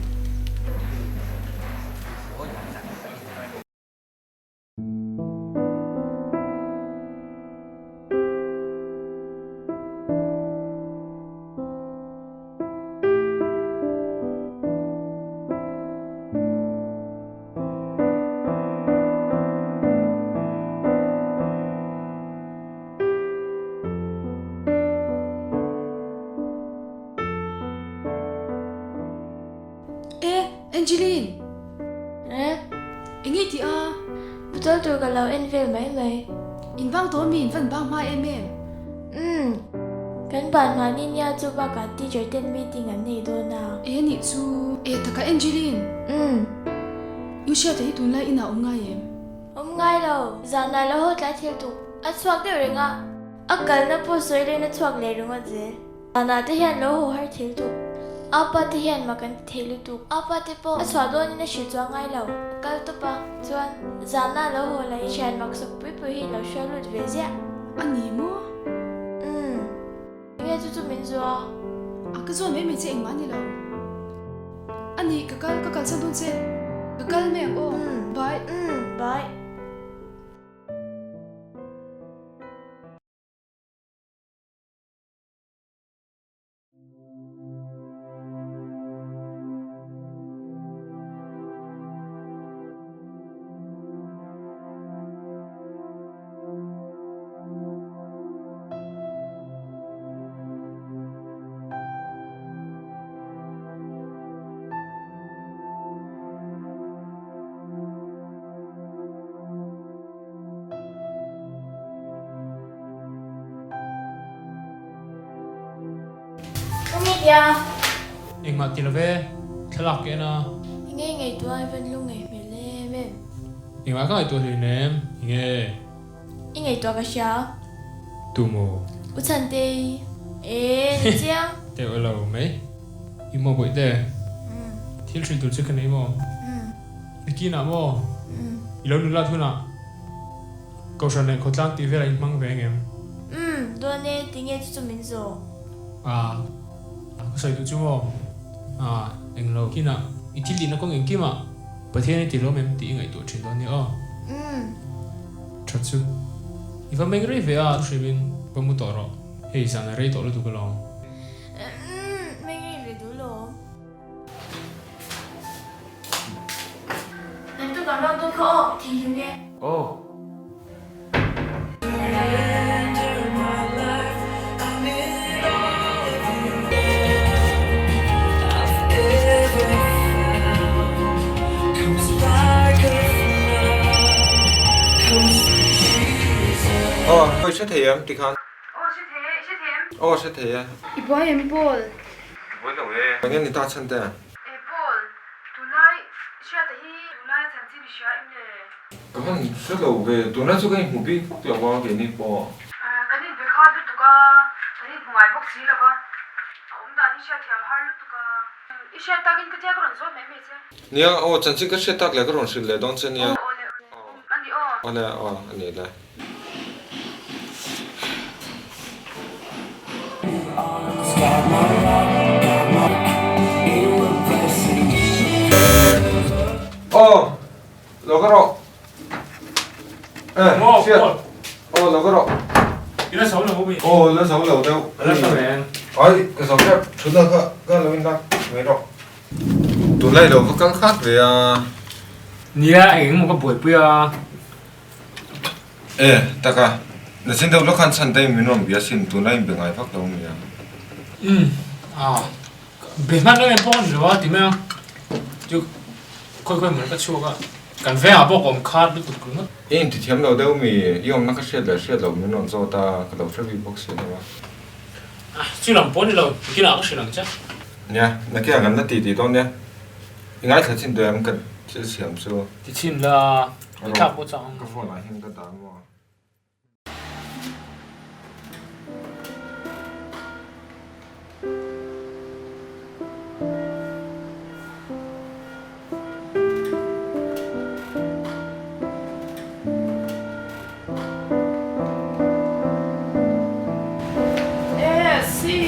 [SPEAKER 7] E, Angeline! E?
[SPEAKER 6] Eng nge tih a?
[SPEAKER 7] Bottle tur ka lo en vel mai mai.
[SPEAKER 6] In bang tawh mi, in van bang hma em em?
[SPEAKER 7] Umm, kan ban hma ni nia chu bakah teacher ten meeting an nei dawn a.
[SPEAKER 6] E nih chu, e taka Angeline?
[SPEAKER 7] Umm.
[SPEAKER 6] I hriat hi tunlai inah awm ngai em?
[SPEAKER 7] Awm ngai lo, zanah lo haw tlai thil tuk. A chhuak deuh reng a, a kalna pawh sawi leh in a chhuak leh ringawt zel. Zanah te hian lo haw har thil tuk. Apa te hian mak an ti thei lutuk. Apa te pawh a chhuah dawnin a hrilh chuang ngai lo. A kal tawp a, chuan zanah lo haw la i thian mak sawk pui pui hi lo hruai lut ve ziah.
[SPEAKER 6] A ni maw?
[SPEAKER 7] Umm. Enge chu chu min zuah a?
[SPEAKER 6] A ka zuah mai mai che engmah a ni lo. A ni, ka kal, ka kalsan dawn che. Ka kal mai ang aw. Bye.
[SPEAKER 7] Umm, bye.
[SPEAKER 5] Engmah ti love, thlalak ka en a.
[SPEAKER 7] Enge ngaihtuah i van lu ngaihmel em em?
[SPEAKER 5] Engmah ka ngaihtuah hlei nem, enge?
[SPEAKER 7] I ngaihtuah ka hria.
[SPEAKER 5] Tu maw?
[SPEAKER 7] U Chhantei. E, ni chiang.
[SPEAKER 5] Teuh lo mai. I maw bawihte? Thil hrilh tur che ka nei maw? Nikinah maw? I lo nulat hunah Kohhran leh khawtlang tih velah in hmang ve engem?
[SPEAKER 7] Umm, dawn e, tinge chu chu min zawh?
[SPEAKER 5] Ah, ka sawi duh chu maw? Ah, englo kinah i thil tihna kawng engkimah Pathian i ti lawm em tih i ngaihtuah thin dawn nia aw.
[SPEAKER 7] Umm.
[SPEAKER 5] Tha chu. I va meng rei ve a, hrimin va mu tawh rawh. Hei zan a rei tawh lutuk alawm.
[SPEAKER 7] Umm, meng rei ve duh lawm. Nan tu kan rang dawn kha aw, thing hlim e.
[SPEAKER 3] Aw.
[SPEAKER 11] Aw, hawi hre thei em tikhan?
[SPEAKER 6] Aw hre thei e, i hre thei em?
[SPEAKER 11] Aw hre thei e.
[SPEAKER 6] I buai em Paul?
[SPEAKER 11] Buai lo e. Enge ni ta chhan te?
[SPEAKER 6] E Paul, tunlai hriata hi tunlai a chanchin i hria em le?
[SPEAKER 11] Ka han hre lo ve, tunlai chu ka inhmu bik vak lo a keini pawh.
[SPEAKER 6] Kan inbe khat lutuk a, kan inhmu ngai bawk si lo va, a awm dan hi hriatthiam har lutuk a. I hriat takin ka tia ka rawn zawt mai mai che.
[SPEAKER 11] Nia, aw chanchin ka hriat tak leh ka rawn hrilh leh dawn che nia.
[SPEAKER 6] Aw le, a ni aw.
[SPEAKER 11] Aw le, aw a ni le. Aw, lo ka rawh. Eh, hriat. Aw, lo ka rawh.
[SPEAKER 5] I la zo lo mi?
[SPEAKER 11] Aw la zo lo deuh.
[SPEAKER 5] La zo em?
[SPEAKER 11] Ai ka zo tep thutna kha ka lo in lak mai rawh. Tunlai lo va kal khat ve a.
[SPEAKER 5] Nia eng emaw ka buaipui a.
[SPEAKER 11] E taka nachin deuh lawk khan chhan te min rawn bia sin tunlai in be ngai vak lo nia.
[SPEAKER 5] Umm a be hman em em pawh a ni lo a ti mai a chu khawi khawi hmun ka chhuak a kan vengah pawh ka awm khat lutuk ringawt.
[SPEAKER 11] I inti thiam lo deuh mi i awmna ka hriat leh hriat loh min rawn zawt a ka lo hre bik bawk si lo a.
[SPEAKER 5] Chu lam pawh a ni lo nakinah ka hrilh ang che.
[SPEAKER 11] Nia nakinah kan la ti tih dawn nia i ngaithla chin duh em ka thil siam chu.
[SPEAKER 5] Ti chhin la i thlak pawh chang ang.
[SPEAKER 11] Ka phone ah hian ka dah maw.
[SPEAKER 6] E si.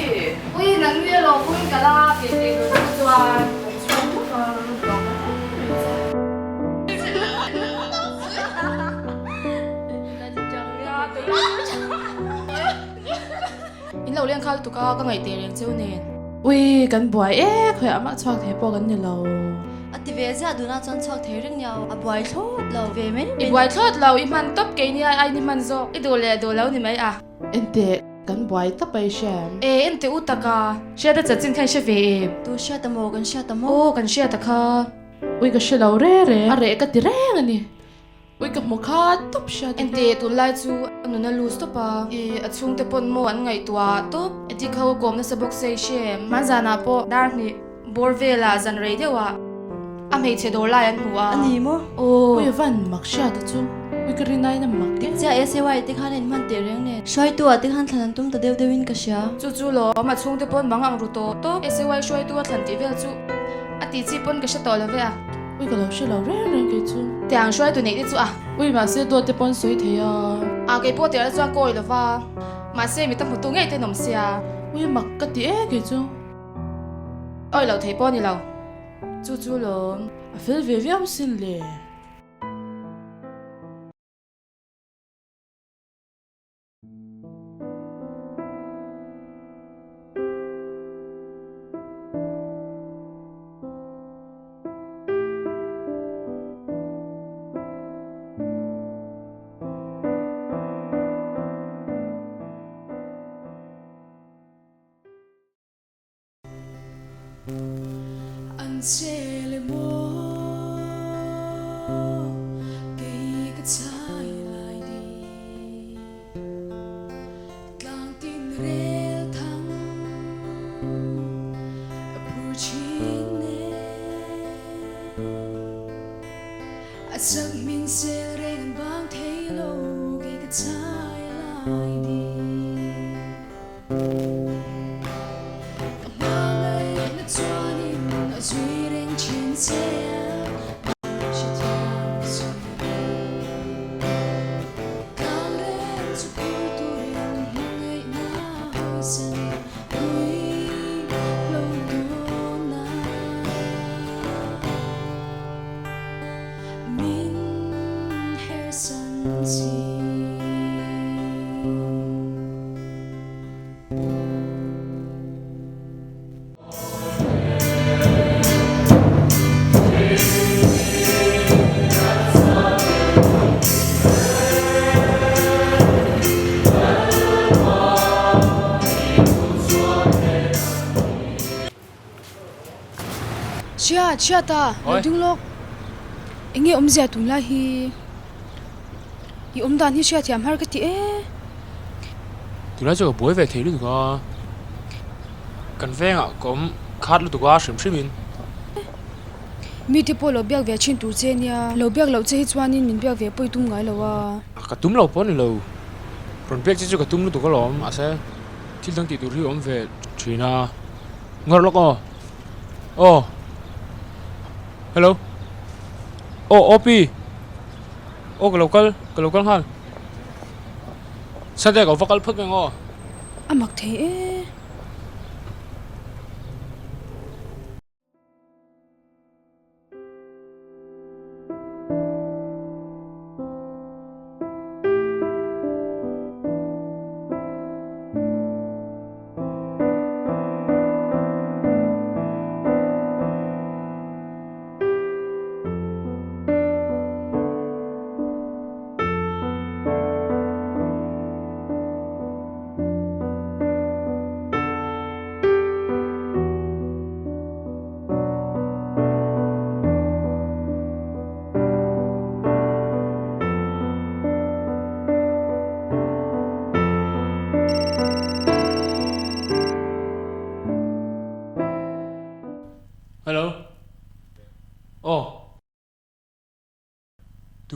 [SPEAKER 6] Ui nang ni lo pawhin ka la kei teh tur chu chuan kan chhung bawk a rawn lawm ka hle mai che. In lo leng khal tuk a ka ngaih teh reng cheu nen.
[SPEAKER 13] Ui kan buai e khawiah mah chhuak thei pawh kan ni lo.
[SPEAKER 8] A ti ve ziah dunah chuan chhuak thei reng nia a buai thlawt lo ve mai
[SPEAKER 6] mai. I buai thlawt lo i hman tawp kei nia ai ni hman zawk i duh leh duh lo ni mai a.
[SPEAKER 13] Enteh kan buai tawp a i hria em?
[SPEAKER 6] E enteh u taka hriat a chanchin kha i hre ve em?
[SPEAKER 8] Tu hriat a maw kan hriat a maw?
[SPEAKER 6] Aw kan hriat a kha.
[SPEAKER 13] Ui ka hre lo re re a reh ka ti reng a ni. Ui ka hmu kha tawp hriat a.
[SPEAKER 6] Ente tunlai chu a nun a lus tawp a, i a chhungte pawn maw an ngaihtuah tawp. Edik ho kawm nasa bawk se i hre em? Hmanzanah pawh dar hnih bawr velah zan rei deuhah a hmeichhe dawr lai an hmu a.
[SPEAKER 8] A ni maw?
[SPEAKER 6] Aw.
[SPEAKER 13] Ui a van mak hriat a chu. Ui ka rinaiin a mak
[SPEAKER 8] e. Chiah SAY te khan a inhman teh reng nen. Hruaitu ah te khan thlan an tum ta deuh deuhin ka hria.
[SPEAKER 6] Chu chu lawm a chhungte pawn mang ang ru tawh tawp. SAY hruaitu a thlan tih vel chu a tih chi pawn ka hre tawh lo ve a.
[SPEAKER 13] Ui ka lo hre lo reng reng kei chu.
[SPEAKER 6] Tiang hruaitu neih te chu a.
[SPEAKER 13] Ui mahse dawt te pawn sawi thei a.
[SPEAKER 6] A kei pawh tirh chuan kawi lo va. Mahse mi ta hmutu ngei te an awm sia.
[SPEAKER 13] Ui mak ka ti e kei chu.
[SPEAKER 6] Awi lo thei pawh a ni lo. Chu chu lawm.
[SPEAKER 13] A fel ve viau sin le.
[SPEAKER 12] An che le maw kei ka chai lai di Tlang tin rel thang a phur chin e A chak min sel reng an bang thei lo kei ka chai lai di. Ka hmangaihna chuanin a zui reng thin che a, hrethiam che. Tlang reng chu phur turin hmangaihna hawisan pui lo dawn a. Min hersan chi.
[SPEAKER 6] Chhia, chhia ta, lo ding lawk. Eng nge awmzia tunlai hi? I awm dan hi hriatthiam har ka ti e.
[SPEAKER 5] Tunlai chu ka buai ve thei lutuk a, kan vengah ka awm khat lutuk a hrim hrim in.
[SPEAKER 6] Mite pawh lo biak ve thin tur che nia, lo biak loh che hi chuanin min biak ve pawh i tum ngai lo a.
[SPEAKER 5] Ka tum lo pawh a ni lo, rawn biak che chu ka tum lutuk alawm, mahse thil dang tih tur hi awm ve thin a, ngawrh lawk aw, aw hello aw aw pi. Aw ka lo kal, ka lo kal nghal. Sate ka va kal phawt mai ang aw.
[SPEAKER 6] A mak thei e.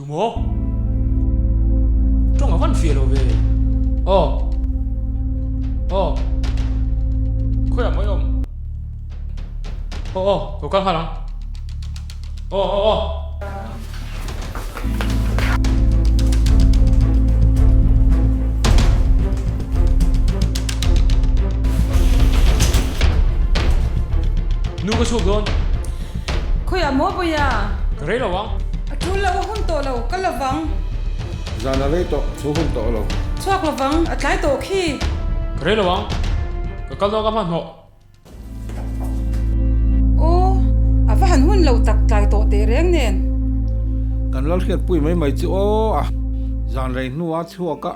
[SPEAKER 5] Tumaw? Tawng a van fiah lo ve. Aw. Aw. Khawiah maw i awm? Aw aw, lo kal nghal ang. Aw aw aw. Nu ka chhuak dawn.
[SPEAKER 9] Khawiah maw Bawia?
[SPEAKER 5] Ka rei lo ang.
[SPEAKER 9] A tul lo, a hun tawh lo, ka lovang.
[SPEAKER 10] Zan a rei tawh, chu hun tawh lo.
[SPEAKER 9] Chhuak lovang, a tlai tawh khi.
[SPEAKER 5] Ka rei lo ang, ka kal dawn ka hmanhmawh.
[SPEAKER 9] Aw, a va han hun lo tak tlai tawh teh reng nen.
[SPEAKER 10] Kan Lalhriatpui mai mai chu aw, a zan rei hnua chhuak a.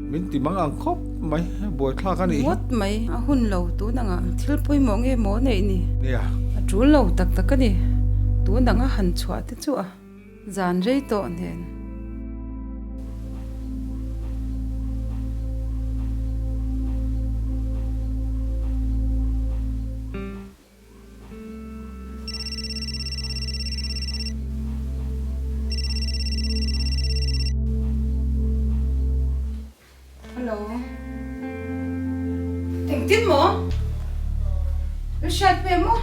[SPEAKER 10] Min ti mang ang khawp mai, buaithlak a nih hi.
[SPEAKER 9] Ngawt mai, a hun lo tun anga thil pawimawh nge maw neih ni?
[SPEAKER 10] Nia.
[SPEAKER 9] A tul lo tak tak a ni, tun anga han chhuah te chu a zan rei tawh nen. Hello. Engtin maw? I hriat ve maw?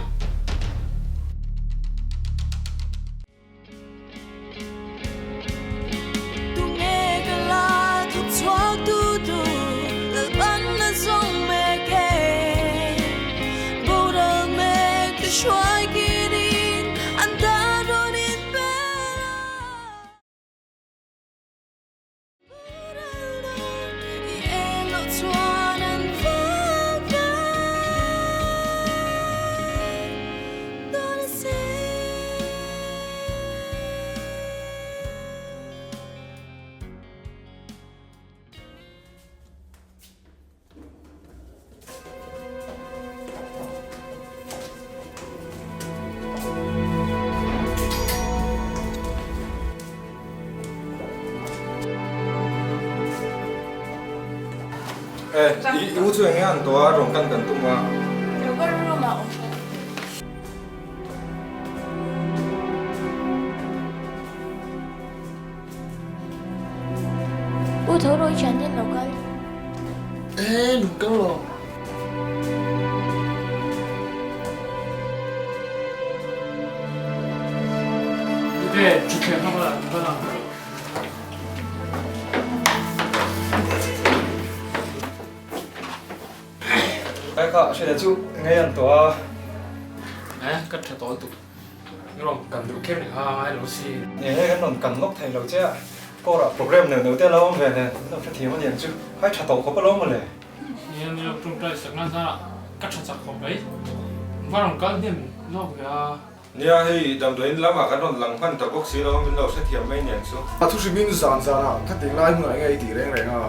[SPEAKER 16] Eh, i u chu eng nge an tawh a, rawn kan kan tum a.
[SPEAKER 7] Yoga room ah awm tawh. U tho rawh i thian ten lo kal.
[SPEAKER 20] Eh, nung kal lo.
[SPEAKER 5] Nute, thuthleng hmang la, va lang.
[SPEAKER 16] Kai kha hriat chu ngei an tawh a.
[SPEAKER 5] Eh, ka tha tawl tuk. Rawn kan duh kher ni kha ngai lo si.
[SPEAKER 16] Ni he kan rawn kan lawk thei lo che a. Kawrah program neuh neuh te a lo awm ve nen min lo hrethiam a niang chu. Khai tha tawh khawp a lo mawle.
[SPEAKER 5] Nia ni lo tawngtai sak nan zan ah ka tha chak khawp mai. Va rawn kal hnem lawk ve a.
[SPEAKER 11] Nia hei damdawiin lamah kan rawn lang hman ta bawk si lo min lo hrethiam mai niang chu.
[SPEAKER 20] A thu hrimin zan zan ah ka tih lai hmunah enge i tih reng reng a.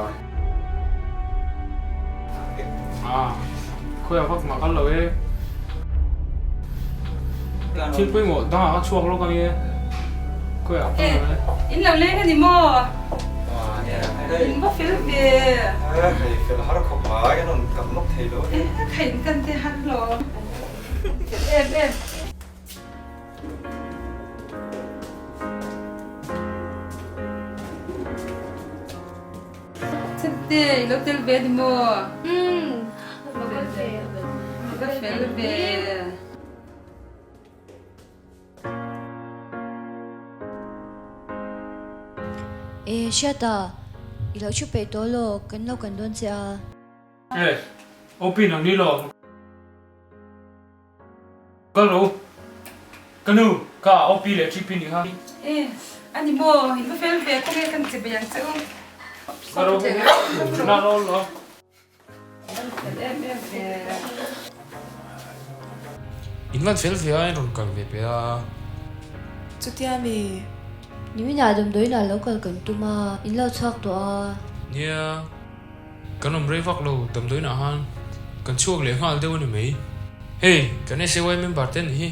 [SPEAKER 5] A, khawiah vak mah kal lo e. Thil pawimawh dangah ka chhuak lawk ange. Khawiah kal lo e.
[SPEAKER 9] In lo leng a ni maw? In va fel ve.
[SPEAKER 16] Hei fel har khawp mai, an rawn kal lawk thei lo a ni.
[SPEAKER 9] Kha in kan te har lo. Fel em em. Chhete, i lo tel ve ni maw?
[SPEAKER 7] Umm, lo kal ve.
[SPEAKER 9] I va fel ve.
[SPEAKER 8] E, Hriata, i lo thu peih tawh law, kan lo kan dawn che a.
[SPEAKER 5] E, OP nang ni law. Kal ro. Ka nu, ka OP leh TP nih kha.
[SPEAKER 9] E, a ni maw? In va fel ve, kawng e kan che bei ang che u.
[SPEAKER 5] Ka ro, na ro lo.
[SPEAKER 9] Fel em em ve.
[SPEAKER 5] In van fel ve a, in rawn kal ve pe a.
[SPEAKER 14] Chutia mi?
[SPEAKER 8] Niminah damdawiinah lo kal kan tum a, in lo chhuak tawh a.
[SPEAKER 5] Nia. Kan awm rei vak lo, damdawiinah han kan chhuak leh nghal deuh a ni mai. Hei, kan SAY member te nih hi.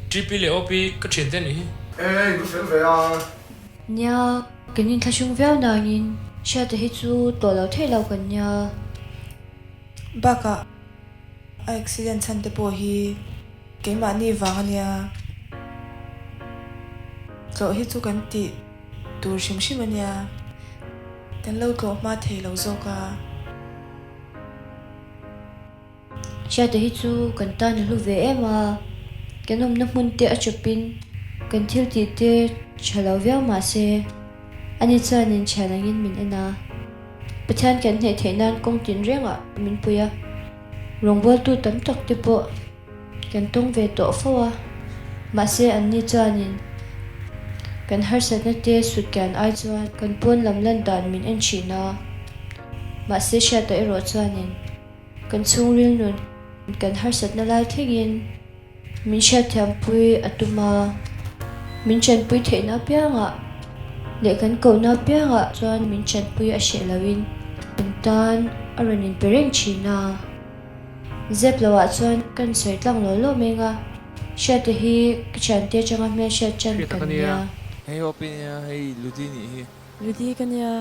[SPEAKER 5] TP leh OP ka thian te nih hi.
[SPEAKER 20] E, in va fel ve a.
[SPEAKER 8] Nia, kan inthlahrung viau nangin Hriata hi chu tawh lo theih lo kan nia.
[SPEAKER 14] Bakah a accident chhan te pawh hi keimahni vang a nia. Tlawh hi chu kan tih tur hrim hrim a nia. Kan lo tlawh hma thei lo zawk a.
[SPEAKER 8] Hriata hi chu kan tan a hlu ve em a, kan awmna hmun te a chawpin kan thil tih te tha lo viau mah se, ani chuanin thian angin min en a. Pathian kan hneh theih nan kawng tinrengah min pui a, rawngbawltu tam tak te pawh Kan tawng ve tawh fo a, mahse anni chuanin kan harsatna te sutkian ai chuan kan pawn lam lan dan min en thin a, mahse hriata erawh chuanin kan chhungril nun kan harsatna lai thlengin min hriatthiampui a tum a, min chanpui theihna apiangah leh kan kohna apiangah chuan min chanpui a hreh loin kan tan a rawn inpe reng thin a. Zep lo ah chuan kan sawi tlang law law meng a, Hriata hi ka thiante atanga hmelhriat chan
[SPEAKER 3] Hriata
[SPEAKER 8] kan
[SPEAKER 3] ka
[SPEAKER 8] nia.
[SPEAKER 3] nia. Hei Hopi nia, hei Ludi nih hi.
[SPEAKER 14] Ludi ka nia.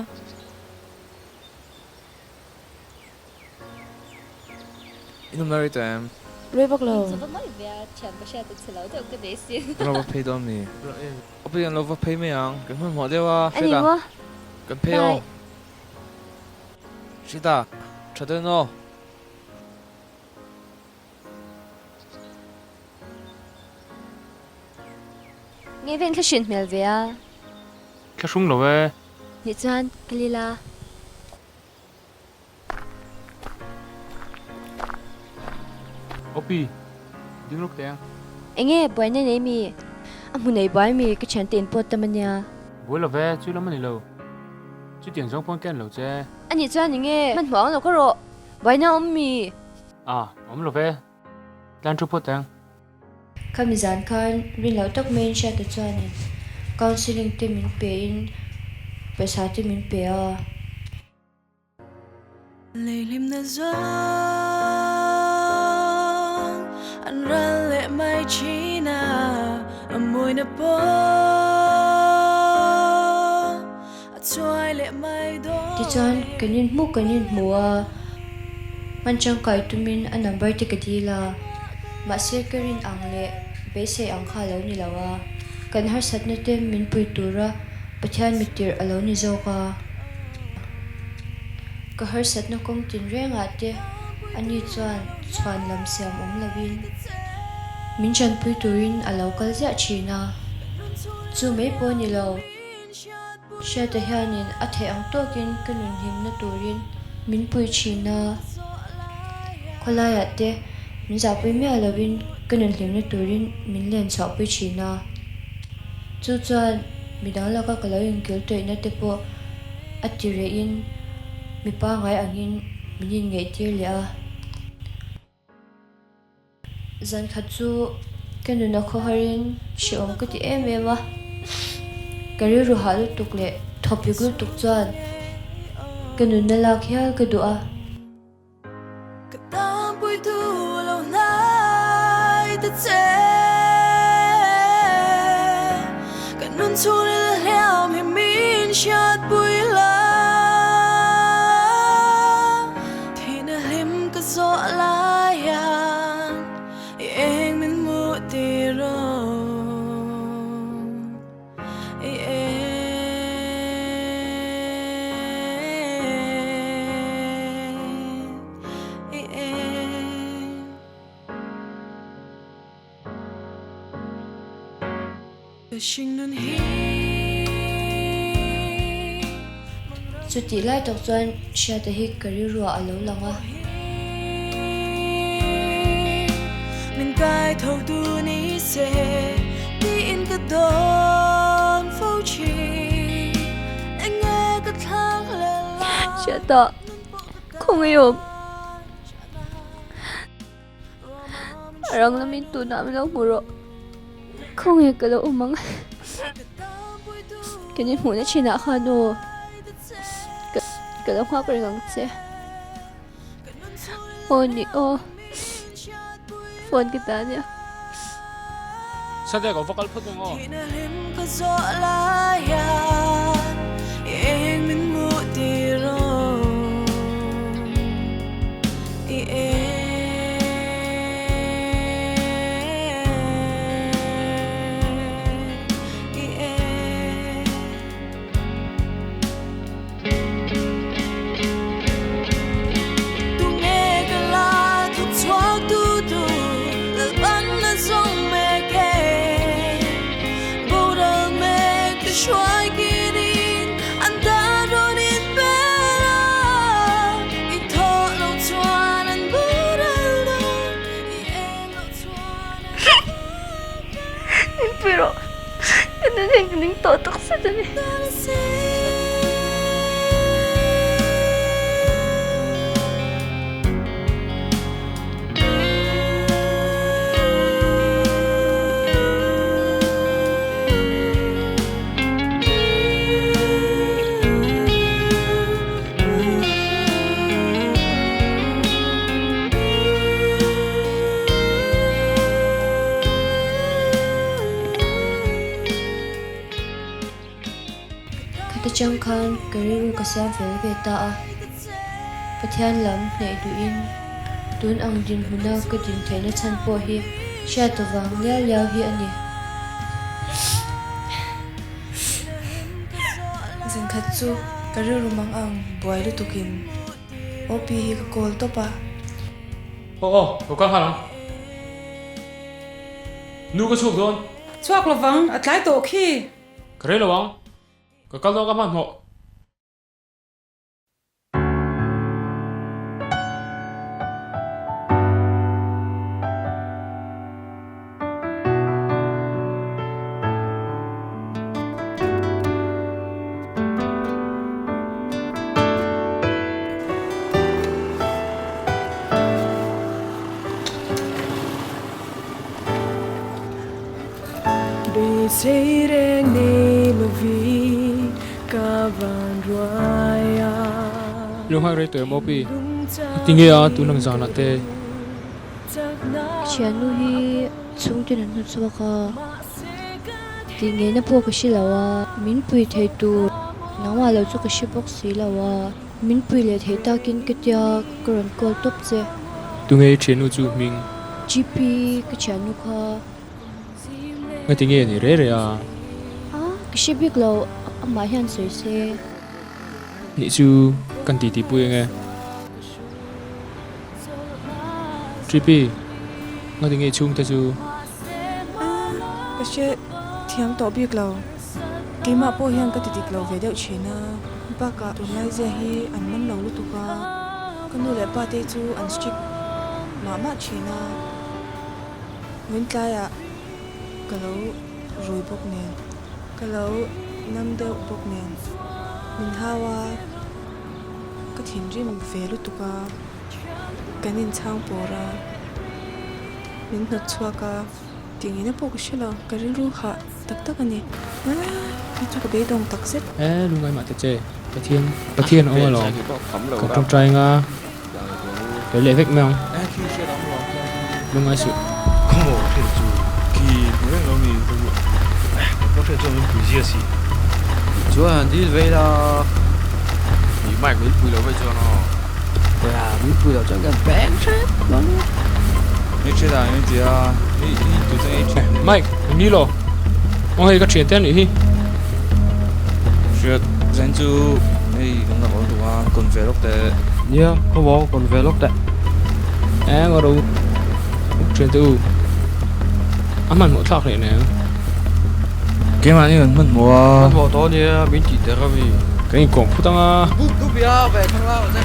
[SPEAKER 3] In awmna rei tawh em?
[SPEAKER 14] Rei vak lo.
[SPEAKER 8] In chava mai ve a, thian ka hriat a che lo deuh ka nei si.
[SPEAKER 3] Kan lo va phei dawn mi? Hopi kan lo va phei mai ang, kan hmanhmawh deuh a,
[SPEAKER 8] A ni
[SPEAKER 3] Hriata.
[SPEAKER 8] maw?
[SPEAKER 3] Kan phei aw.
[SPEAKER 8] Bye.
[SPEAKER 3] Hriata, tha deuh naw?
[SPEAKER 8] Nge ven thla hrin hmel ve a?
[SPEAKER 5] Thla hrung lo e.
[SPEAKER 8] Nih chuan ka lil a.
[SPEAKER 5] Opi, ding lawk teh ang.
[SPEAKER 8] Enge buaina nei mi? A hmu nei buai mi ka thiante in pawt tam ania.
[SPEAKER 5] Buai lo ve, chu lam a ni lo. Chutiang zawng pawn ken lo che.
[SPEAKER 8] Anih chuan enge hmanhmawh ang lo ka rawh. Vaina awm mi?
[SPEAKER 5] A, awm lo ve. Tlan thu phawt ang.
[SPEAKER 8] Khami zan khan rin loh tak maiin Hriata chuanin counselling te min pein pawisa te min pe a.
[SPEAKER 12] Leihlimna zawng an ral leh mai thin a, a mawina pawh a chuai leh mai dawn.
[SPEAKER 8] Tichuan kan inhmu kan inhmu a, hman tangkai tumin a number te ka dil a, mahse ka rin ang leh beisei ang kha a lo ni lo a, kan harsatna te min pui tura Pathian mittirh a lo ni zawk a, ka harsatna kawng tinrengah te ani chuan chhuan lam siam awm lovin min tanpui turin a lo kal ziah thin a, chu mai pawh ni lo. Hriata hianin a theih ang tawkin ka nun himna turin min pui thin a, khawlaiah te min zahpui miah lovin ka nun hlimna turin min len chhuahpui thin a. Chu chuan midang laka ka lo inkil tawihna te pawh a ti rehin mi pangngai angin min inngaihtir leh a. Zan khat chu ka nuna khawharin hrehawm ka ti em em a, ka rilru hah lutuk leh thawpik lutuk chuan ka nunna lak hial ka duh a.
[SPEAKER 12] Ka tanpui tu lo hnai ta che, ka nun chhungril hliam hi min hriatpui la. Thihna hlim ka zawh lai hian i eng min hmuh tir rawh i eng i eng. Ka hringnun hi.
[SPEAKER 8] Chutih lai tak chuan Hriata hi ka rilruah a lo lang a.
[SPEAKER 12] Min kai tho tu ni se tiin ka dawn fo thin enge ka thlak leh lai.
[SPEAKER 8] Hriata, khawngaih awm. A rang lamin tunah min lo hmu rawh. Khawnge ka lo awm ang. Kan inhmuhna thinah khan aw ka lo nghak reng ang che. Aw ni aw. Phone ka ta ania.
[SPEAKER 5] Sate ka va kal phawt ang aw.
[SPEAKER 8] tawh takzet a ni. Khata chang khan ka rilru ka siam fel ve ta a, Pathian lam hnaih duhin tun ang dinhmuna ka din theihna chhan pawh hi hriat avang liau liau hi a ni.
[SPEAKER 14] Zankhat chu ka rilru mang ang buai lutukin OP hi ka call tawp a.
[SPEAKER 5] Aw aw, lo kal nghal ang. Nu ka chhuak dawn.
[SPEAKER 9] Chhuak lovang, a tlai tawh khi.
[SPEAKER 5] Ka rei lo ang, ka kal dawn ka hmanhmawh.
[SPEAKER 12] Beisei reng nei lovin ka van ruai a.
[SPEAKER 5] Lunghai rei tawh em aw pi? A ti nge a tun ang zanah te.
[SPEAKER 8] Ka thiannu hi chhungtin an hnu chhuak a, tih ngeina pawh ka hre lo a, min pui thei tur nangmah lo chu ka hre bawk si lo a, min pui leh thei takin ka tia ka rawn call tawp che.
[SPEAKER 5] Tunge i thiannu chu hming?
[SPEAKER 8] GP ka thiannu kha.
[SPEAKER 5] Ngati nge ni re re a?
[SPEAKER 8] A, ka hre bik lo, amah hian sawi se.
[SPEAKER 5] Nih chu kan titi pui ange. GP, ngati nge chhungte chu?
[SPEAKER 14] A, ka hre thiam tawh bik lo. Keimah pawh hian ka ti dik lo ve deuh thin a, bakah tunlai zia hi an man lo lutuk a, ka nu leh pa te chu an strict mah mah thin a. Min tlaiah ka lo rui bawk nen, ka lo nam deuh bawk nen, min hau a, ka thinrim ve lutuk a, kan inchhang pawr a, min hnawt chhuak a, tih ngei na pawh ka hre lo, ka rilru hah tak tak a ni, kei chu ka beidawng tak zet.
[SPEAKER 5] E, lungngai mah ta che, Pathian, Pathian a awm alawm, ka tawngtai anga. Fel leh vek mai ang. Lungngai suh.
[SPEAKER 15] Khawmaw hriat chu khi hmu reng lo mi ka ruah. Ka pawh hriat chuan min pui zia si.
[SPEAKER 4] Chuan han dil vei la. Ni Mike min pui lo vei chuan aw.
[SPEAKER 1] Nia min pui lo chuan kan beng hrep dawn nia.
[SPEAKER 15] Ni hriat ah min ti a, i tu te nge i thian.
[SPEAKER 5] Mike, eng ni lo. Aw hei ka thian te a nih hi.
[SPEAKER 15] Hriat zain chu hei kan la kawl duh a, kawn ve lawk teh.
[SPEAKER 4] Nia, khawmaw kawn ve lawk teh.
[SPEAKER 5] Eng a ro thian te u, a hmanhmawh thlak hle nen.
[SPEAKER 15] Keimahni kan hmanhmawh a.
[SPEAKER 4] Hmanhmawh tawh ania, min tih der a mi.
[SPEAKER 5] Kan inkawm phut ang a.
[SPEAKER 4] Buk dup ia, ve thang la che.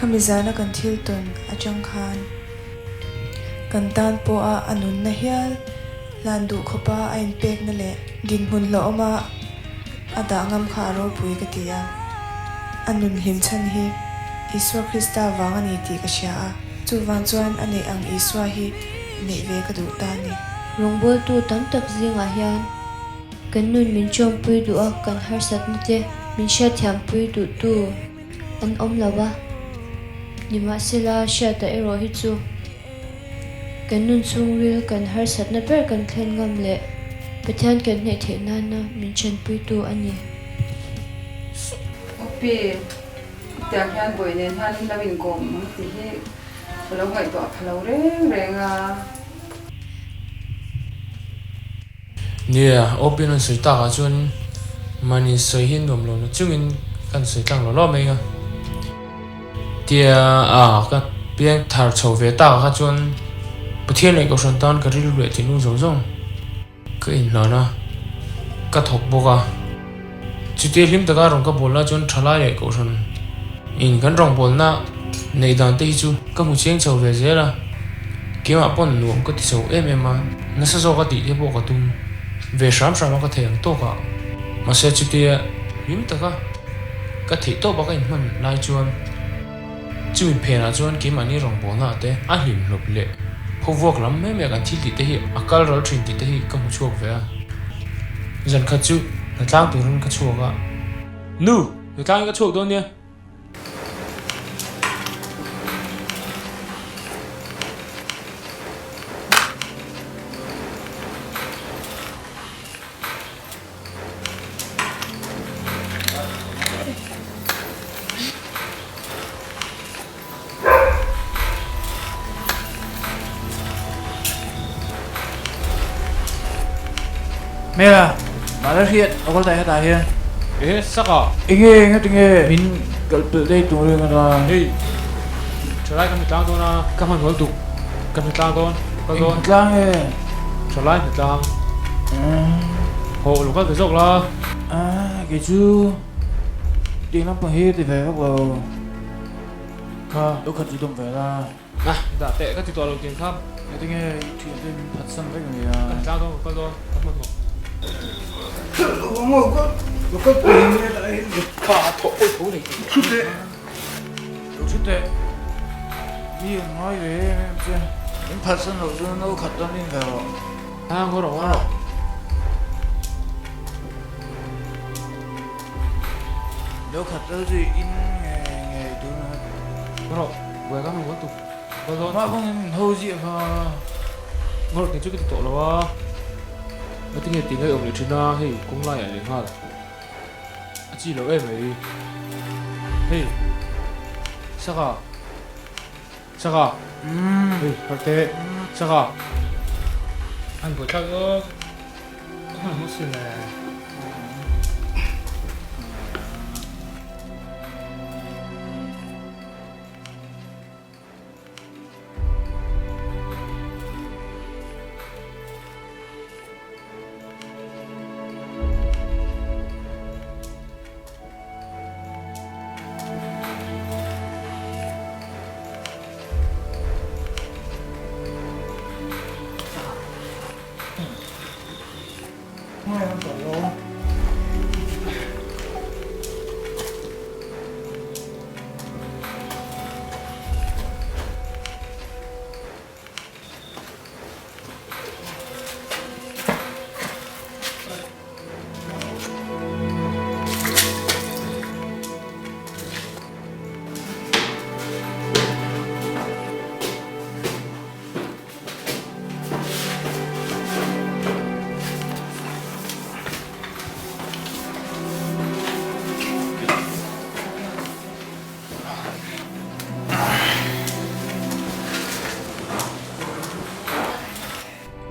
[SPEAKER 14] Khami zana kan thil tawn atang khan kan tan pawha a nunna hial hlan duh khawpa a inpekna leh dinhmun hlauhawma A dah ngam kha a ropui ka ti a, a nun hlim chhan hi Isua Krista vang a ni tih ka hria a, chuvang chuan a neih ang Isua hi neih ve ka duh ta a ni.
[SPEAKER 8] Rawngbawltu tam tak zingah hian kan nun min chawmpui duh a, kan harsatna te min hriatthiampui duhtu an awm lo va, nimahsela hriata erawh hi chu.
[SPEAKER 7] Kan nun chhungril kan harsatna ber kan thlen ngam leh Pathian kan hnaih theih nana min thenpuitu a ni.
[SPEAKER 9] Opi, hetiang hian buai nen hian in lo inkawm ang tih hi ka lo ngaihtuah pha lo reng reng a.
[SPEAKER 5] Nia, Opi an rawn sawi takah chuan mahni sawi hi nuam lo na chungin kan sawi tlang lo lo mai a. Tia a ka piang thar chho ve takah kha chuan Pathian leh Kohhran tan ka rilru leh thinlung zawng zawng ka inhlan a, ka thawk bawk a. Chutia hlim taka rawn ka bawl lai chuan thalai leh Kohhran in kan rawngbawlna neih dan te hi chu ka hmu chiang chho ve zel a, keimah pawn nuam ka ti chho em em a, nasa zawk a tih te pawh ka tum ve hram hram a ka thei ang tawk ah. Mahse chutia hlim taka ka theih tawp a ka inhman lai chuan chumi phenah chuan keimahni rawngbawlna ah te a hlim hlawp leh phawvuak lam mai mai a kan thil tih te hi a kal ral thin tih te hi ka hmu chhuak ve a. Zan khat chu hnatlang turin ka chhuak a. Nu! Hnatlang in ka chhuak dawn nia.
[SPEAKER 2] Hmela, mahla hriat a kal ta hetah hian.
[SPEAKER 5] Ehe, sak a!
[SPEAKER 2] Enge, enge tinge min kal pelh daih tur eng ata?
[SPEAKER 5] Hei, thalai kan hnatlang dawn a, ka hmanhmawlh duk kan hnatlang dawn, kal dawn.
[SPEAKER 2] Eng hnatlang e?
[SPEAKER 5] Thalai hnatlang. Hawh, lo kal ve zawk la.
[SPEAKER 2] Kei chu tih lampang hi ti ve vak lo. Kha, lo khat chu dawm ve la.
[SPEAKER 5] Na, dah teh ka ti tawh lo tiang kha.
[SPEAKER 2] Engati nge i thian te min phatsan vek mai a?
[SPEAKER 5] Kan tlang dawn, ka kal dawn, ka hman hmawh.
[SPEAKER 2] Lo kal pui nge dah hi pa thawh pawh tho nei tih. Thu teh. Lo thu teh. Mi an ngai ve em em che. Min phatsan loh chuan no khat dawn in ve rawh.
[SPEAKER 5] A, ngaw rawh, ngaw rawh.
[SPEAKER 2] No khat tal chu in nge nge tun a.
[SPEAKER 5] Rawh, buai ka hmu tuk. Ka dawn.
[SPEAKER 2] Mah kawng in min ho ziah kha.
[SPEAKER 5] Ngawrh kei chu ka ti tawh lo a. Ngati nge ti ngaih awm leh thin a, hei kawng laiah leh nghal. A chi lo em mai. Hei. Saka. Saka. Hei, harh teh. Saka. An buai thlak zawk. Ka hman hmawk sin le.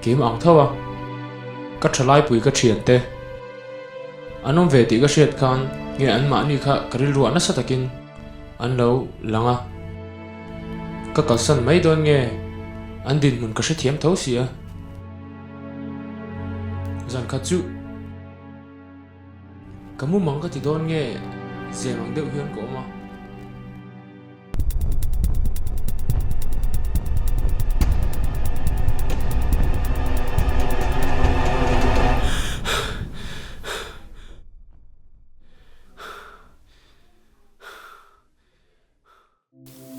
[SPEAKER 5] Keimah ang tho a, ka thalaipui ka thiante an awm ve tih ka hriat khan nge anmahni kha ka rilruah nasa takin an lo lang a. Ka kalsan mai dawn nge an dinhmun ka hrethiam tho si a. Zan khat chu ka mumang ka ti dawn nge zem ang deuh hian ka awm a.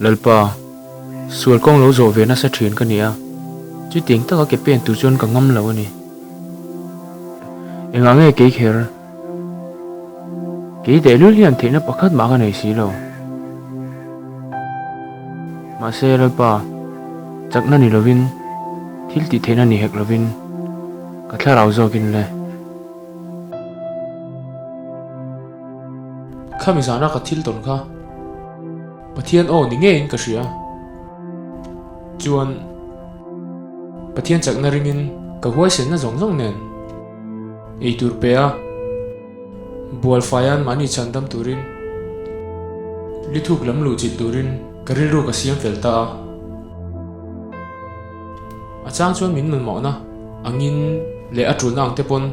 [SPEAKER 5] Lalpa, sual kawng lo zawh ve nasa thin ka ni a, chutiang taka ke pen tur chuan ka ngam lo a ni. Engah nge kei kher? Kei tehlul hian theihna pakhat mah ka nei si lo. Mahse, Lalpa, chakna ni lovin.
[SPEAKER 15] Thil tih theihna ni hek lovin ka thlarau zawkin le. Khami zana ka thil tawn kha Pathian aw ni ngeiin ka hria. Chuan Pathian chakna ringin ka huaisenna zawng zawng nen eitur pe a, Bualfaia'n mahni chhandam turin lithuk lam luh chilh turin ka rilru ka siam fel ta a. A chang chuan min mamawhna angin leh a tulna ang te pawn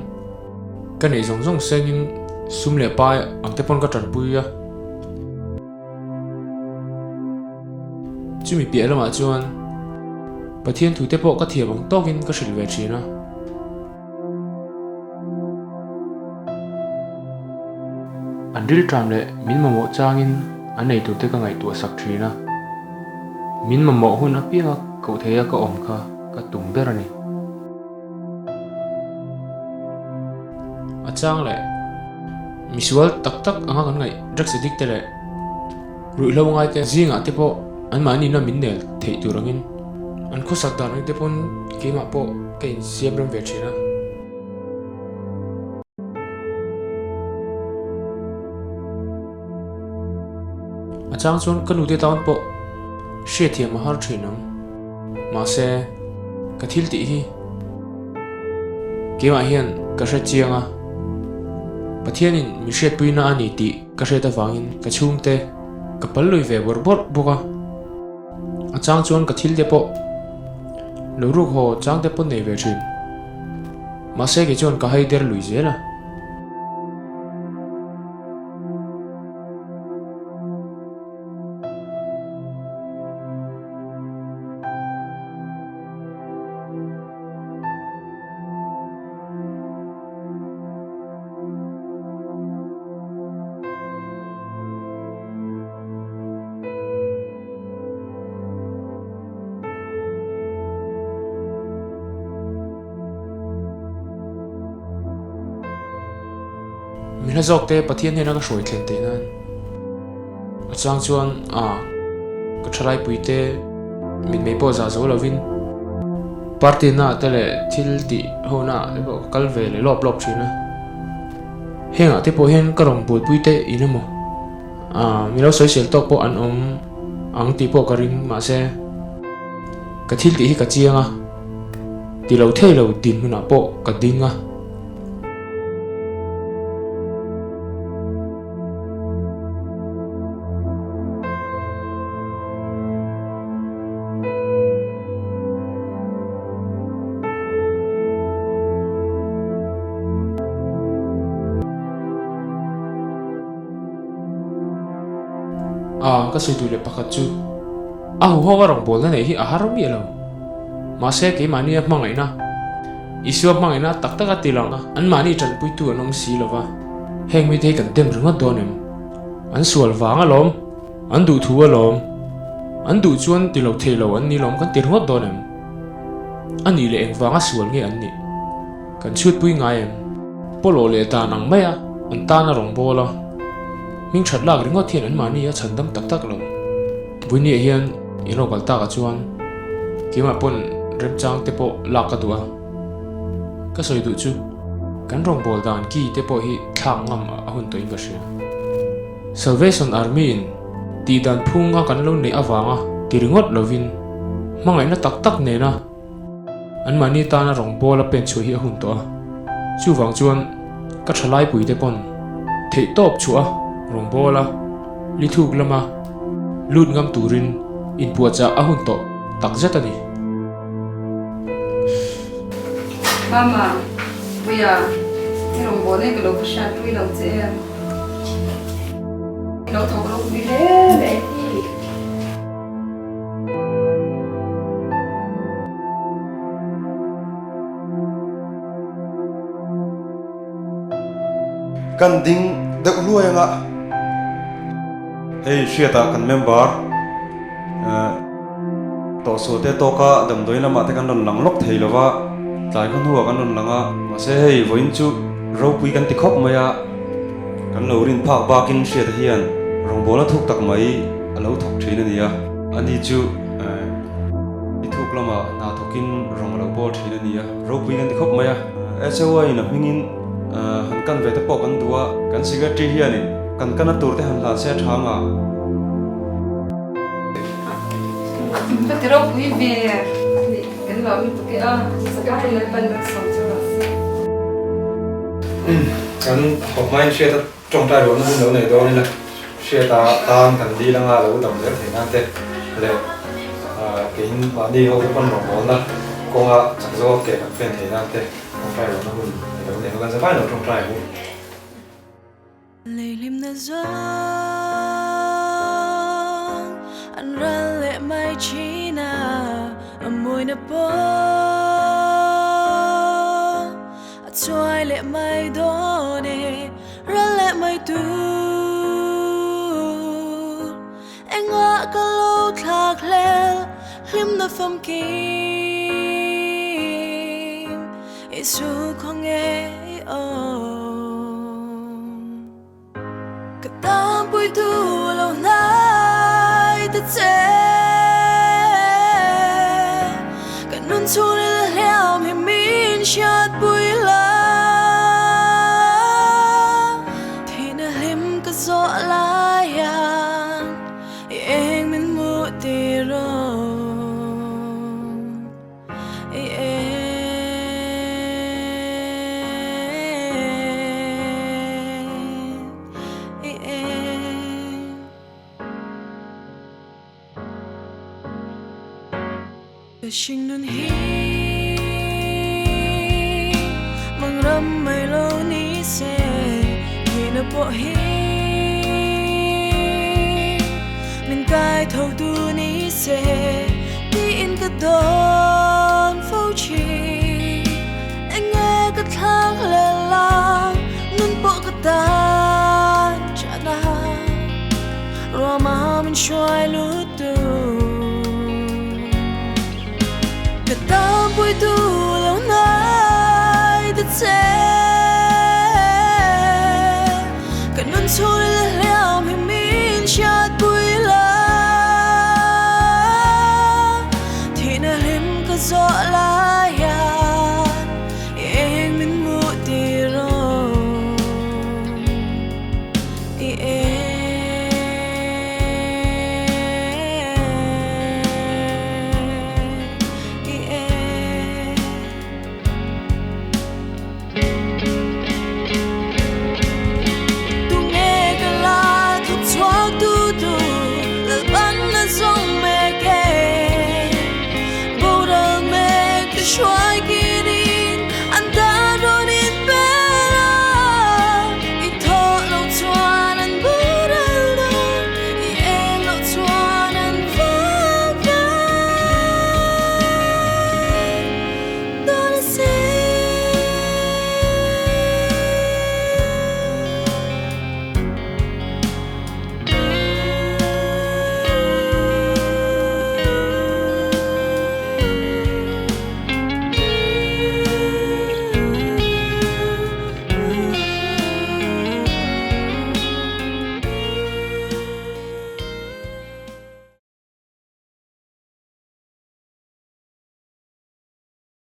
[SPEAKER 15] ka neih zawng zawng sengin sum leh pai ang te pawn ka tanpui a. Chumi piah lamah chuan Pathian thute pawh ka thiam ang tawkin ka hrilh ve thin a. An rilṭam leh min mamawh changin an ei turte ka ngaihtuah sak ṭhin a, min mamawh hun apianga koh theia ka awm kha ka tum ber a ni. A chang leh misual tak tak anga kan ngaih drugs addict te leh ruihhlo ngaite zingah te pawh anmahni na min nel theih tur angin an khawsak dan ang te pawn keimah pawh ka insiam rem ve thin a. A chang chuan ka nute tan pawh hriatthiam a har thin ang. Mahse, ka thil tih hi keimah hian ka hre chiang a, Pathianin mi hriatpuina a ni tih ka hriat avangin ka chhungte ka pal lui ve bawrh bawrh bawk a. A chang chuan ka thil te pawh lo ruk haw chang te pawh nei ve thin. Mahse kei chuan ka hai der lui zel a. Mi hla zawk te Pathian hnena ka hruai thlen theih nan a chang chuan a ka thalaipui te mitmei pawh zah zo lovin party na te leh thil tih ho na te pawh ka kal ve leh lawp lawp thin a. Hengah te pawh hian ka rawn buaipui te in emaw ah mi lo sawisel tawk pawh an awm ang tih pawh ka ring mahse ka thil tih hi ka chiang a ti lo thei lo dinhmunah pawh ka ding a. A, ka sawi duh leh pakhat chu a huhawng a rawngbawlna neih hi a har miah lo. Mahse, keimahni a hmangaihna, Isua hmangaihna tak tak a ti lang a, anmahni tanpuitu an awm si lo va, heng mite hi kan dem ringawt dawn em? An sual vang alawm, an duhthu alawm, an duh chuan ti lo thei lo an ni lawm kan ti ringawt dawn em? A nih leh engvanga sual nge an nih? Kan chhutpui ngai em? Pawlawh leh dan ang maia an tan a rawn bawl a, hming that lak ringawt hian anmahni a chhandam tak tak lo. Vawinia hian in rawn kal takah chuan keimah pawn remchang te pawh lak ka duh a. Ka sawi duh chu kan rawngbâwl dan ki te pawh hi thlak ngam a hun tawhin ka hria. Salvation Army in tih dan phung a kan lo neih avanga ti ringawt lovin hmangaihna tak tak nena Anmahni tana rawngbâwl a pen chhuah hi a hun tawh a, chuvang chuan ka ṭhalaipuite pawn theihtawp chhuah a rawngbâwl a lithuk lama lut ngam turin inpuahchah a hun tawh takzet a ni.
[SPEAKER 9] Mama, Puia, i rawngbâwl hi ka lo va hriatpui lo che em? I lo thawk ropui hle mai.
[SPEAKER 16] Kan ding deuh hluai anga hei hriatah kan member tawhsual te tawka damdawi lamah te kan rawn lang lawk thei lova tlai khaw hnuah kan rawn lang a mahse hei vawiin chu ropui kan ti khawp mai a kan lo rin phak bakin hriata hian rawngbawlna thuk tak mai. A lo thawk thin a ni a, ani chu i thuk Tuituk lamah hna thawkin rawng a lo bawl thin a ni a, ropui kan ti khawp mai a. SAY in a hmingin han kan ve te pawh kan duh a, kan secretary hianin kan kana tur te han hlan se a tha anga.
[SPEAKER 9] Ka ti ropui ve kan lo lutuk e a, sakawr Lalpan kan sawm chu rawh se.
[SPEAKER 16] Kan thawk hmain hriat a Tawngtai ruahna hun lo nei dawn ila hriata tan kan dil anga lo dam zel theih nan te leh keiin mahni ho te pawn rawngbawlna kawnga chak zawk ke kan pen theih nan te tawngtai ruahna hun nei lo nei kan zavai lo tawngtai ang u.
[SPEAKER 12] Leihlimna zawng an ral leh mai thin a, a mawina pawh A chuai leh mai dawn e, ral leh mai tur. Engah ka lo thlak hlel, hlimna famkim i su khaw ngei awm. Ka tanpui tu lo hnai ta che. Ka nun chhungril hliam hi min hriatpui la. Thihna hlim ka zawh lai ang i eng min hmuh tir aw. Ka hringnun hi mang ram mai lo ni se thihna pawh hi min kai tho tu ni se tiin ka dawn.